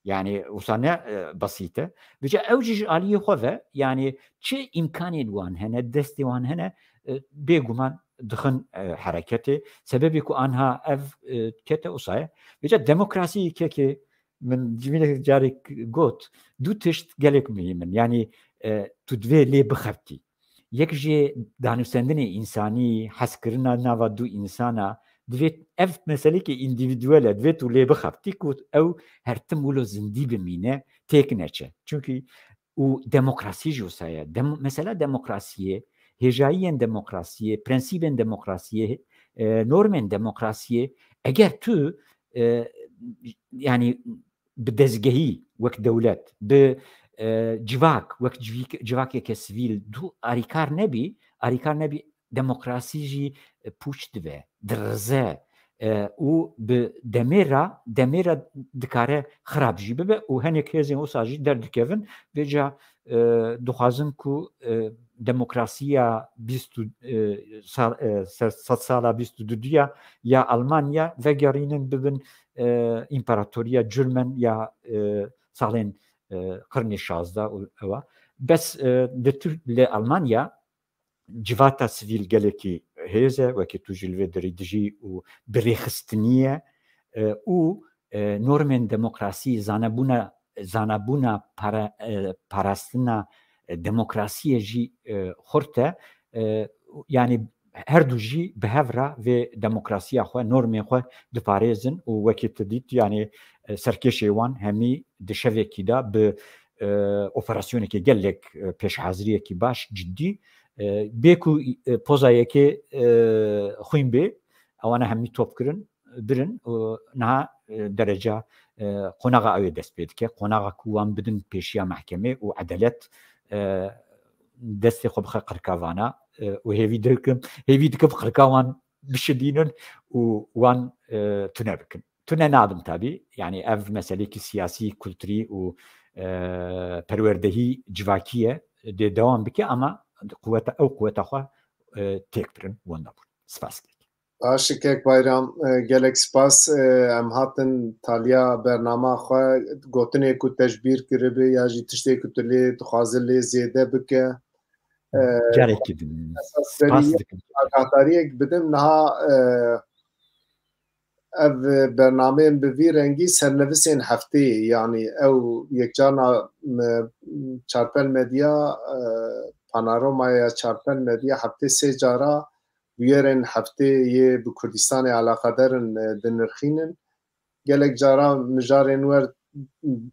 Yani wisa ne, e, besît e. Vêca ew jî ji aliyê xwe ve, yani çi îmkanên wan hene, destê wan hene, e, bêguman dixin, e, hereketê. Sebebê ku anha ev, e, kete wisa ye. Vêca demokrasî kekê min civînek carek got, du tişt gelek muhîm in. Yani, e, tu divê lê bixebitî. Yek jê danûstendinê însanî, hezkirina nava du însana, divê ev meselekê îndîvîduel e, divê tu lê bixebitî ku ew her tim wilo zindî bimîne, têk neçe. Çunkî û demokrasî jî wisa ye. Dem-, mesela demokrasiyê, hêjayiyên demokrasiyê, prensîbên demokrasiyê, e, normên demokrasiyê, eger tu, e, yani bi dezgehî wek dewlet, bi, e, civak wek civîk-, civakeke sivîl du arîkar nebî, arîkar nebî, demokrasî jî, e, pûç dibe, dirize, e, û bi demê re, demê re dikare xirab jî bibe û hinek hêzên wisa jî derdikevin. Vêca, e, dixwazin ku, e, demokrasiya bîst û, e, sal, e, ser-, sedsala bîst û duduya ya Almanya vegerînin bibin, e, împaratoriya German ya, e, salên, e, qirnê şazdeh û ewa. Bes, e, li Tir-, li Almanya civata sivîl gelekî hêz e, wekî tu jî li vê derî dijî û bi rêxistinî ye, e, û, e, normên demokrasî, zanebûna, zanebûna para-, e, parastina, e, demokrasiyê jî, e, xurt e. E, yani her du jî bi hev re vê demokrasiya xwe, normên xwe diparêzin û wekî tu dît, yani, e, serkêşê wan hemî di şevekî de bi, e, operasyonekê gelek, e, pêşhaziriyekî baş, cidî, e, bê ku, e, poza yekê, e, xwîn bê, ewana hemî top kirin, birin û niha e, dereca e, qonaxa ew ê dest pê dike. Qonaxa ku wan bidin pêşiya mehkemê û edelet e, destê xwe bixe qirka vana e, û hêvî dikim, hêvî dikim qirka wan bişidînin û wan e, tune bikin. Tune nadim tabî. Yani ev meselekî siyasî, kulturî û e, perwerdehî civakî ye. Dê dewam bike ama quweta, ew quweta xwe e, têk birin wenda bûn. Spas. Baş e kek Bayram, e, gelek spas. E, em hatin taliya bernama xwe, gotinê ku te ji bîr kiribi ya jî tiştê ku tu lê dixwaze lê zêde bike. E, Carekî din esas berî spas dikim. Agadariyek bidim niha, e, ev bernameyên bi vî rengî sernevisên hefteyê, yanî ew yekcarna, e, Çarpel Medya, e, panorama ya Çarpel Medya heftê sê cara bûyerên heftê yê bi Kurdistanê eleqedar in, e, dinirxînin. Gelek cara mijarên wer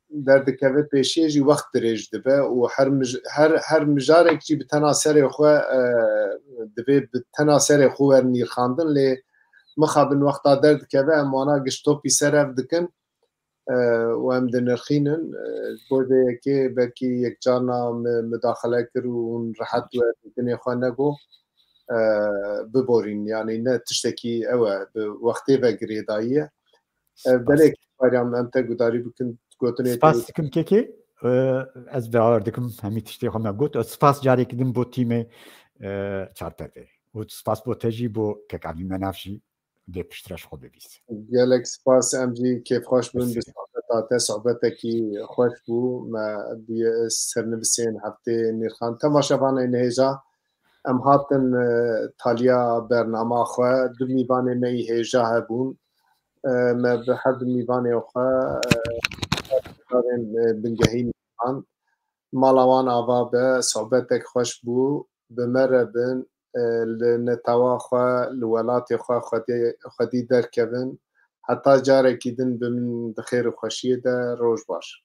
derdikeve pêşiyê jî wext dirêj dibe û her mij-, her, her mijarek jî bi tena serê xwe, e, divê bi tena serê xwe werin nîrxandin, lê mixabin wexta derdikeve em wana giş topî ser hev dikin. E, û em dinirxînin. E, ji bo vê yekê belkî yekcarna me mudaxele kir û hûn rehet we dinê xwe nego, e, biborîn. Yanî ne tiştekî ew e, bi wextê ve girêdayî ye. E, belê Baryam, em te gudarî bikin, gotinê te Spas dikim kekê. E, ez bawer dikim hemî tiştê xwe me got. E, spas carekî din bo tîmê, e, Çarpevê. Û spas bo te jî, bo kek Evî Menaf jî dê piştre ji xwe bibîst. Gelek spas, em jî kêfxweş bûn bi Merci. Sohbeta te, sohbetekî xweş bû. Me bûye sernivisên heftê nirxan. Temaşevanên hêja, em hatin, e, taliya bernama xwe. Du mîvanê me yî hêja hebûn. E, me bi her du mîvanê xwe, e, karên, e, bingehî nirxan. Mala wan ava be, sohbetek xweş bû. Bi me re bin, e, li netewa xwe, li welatê xwe xwedê, xwedî derkevin. Heta carekî din bi min di xêr û xweşiyê de, roj baş.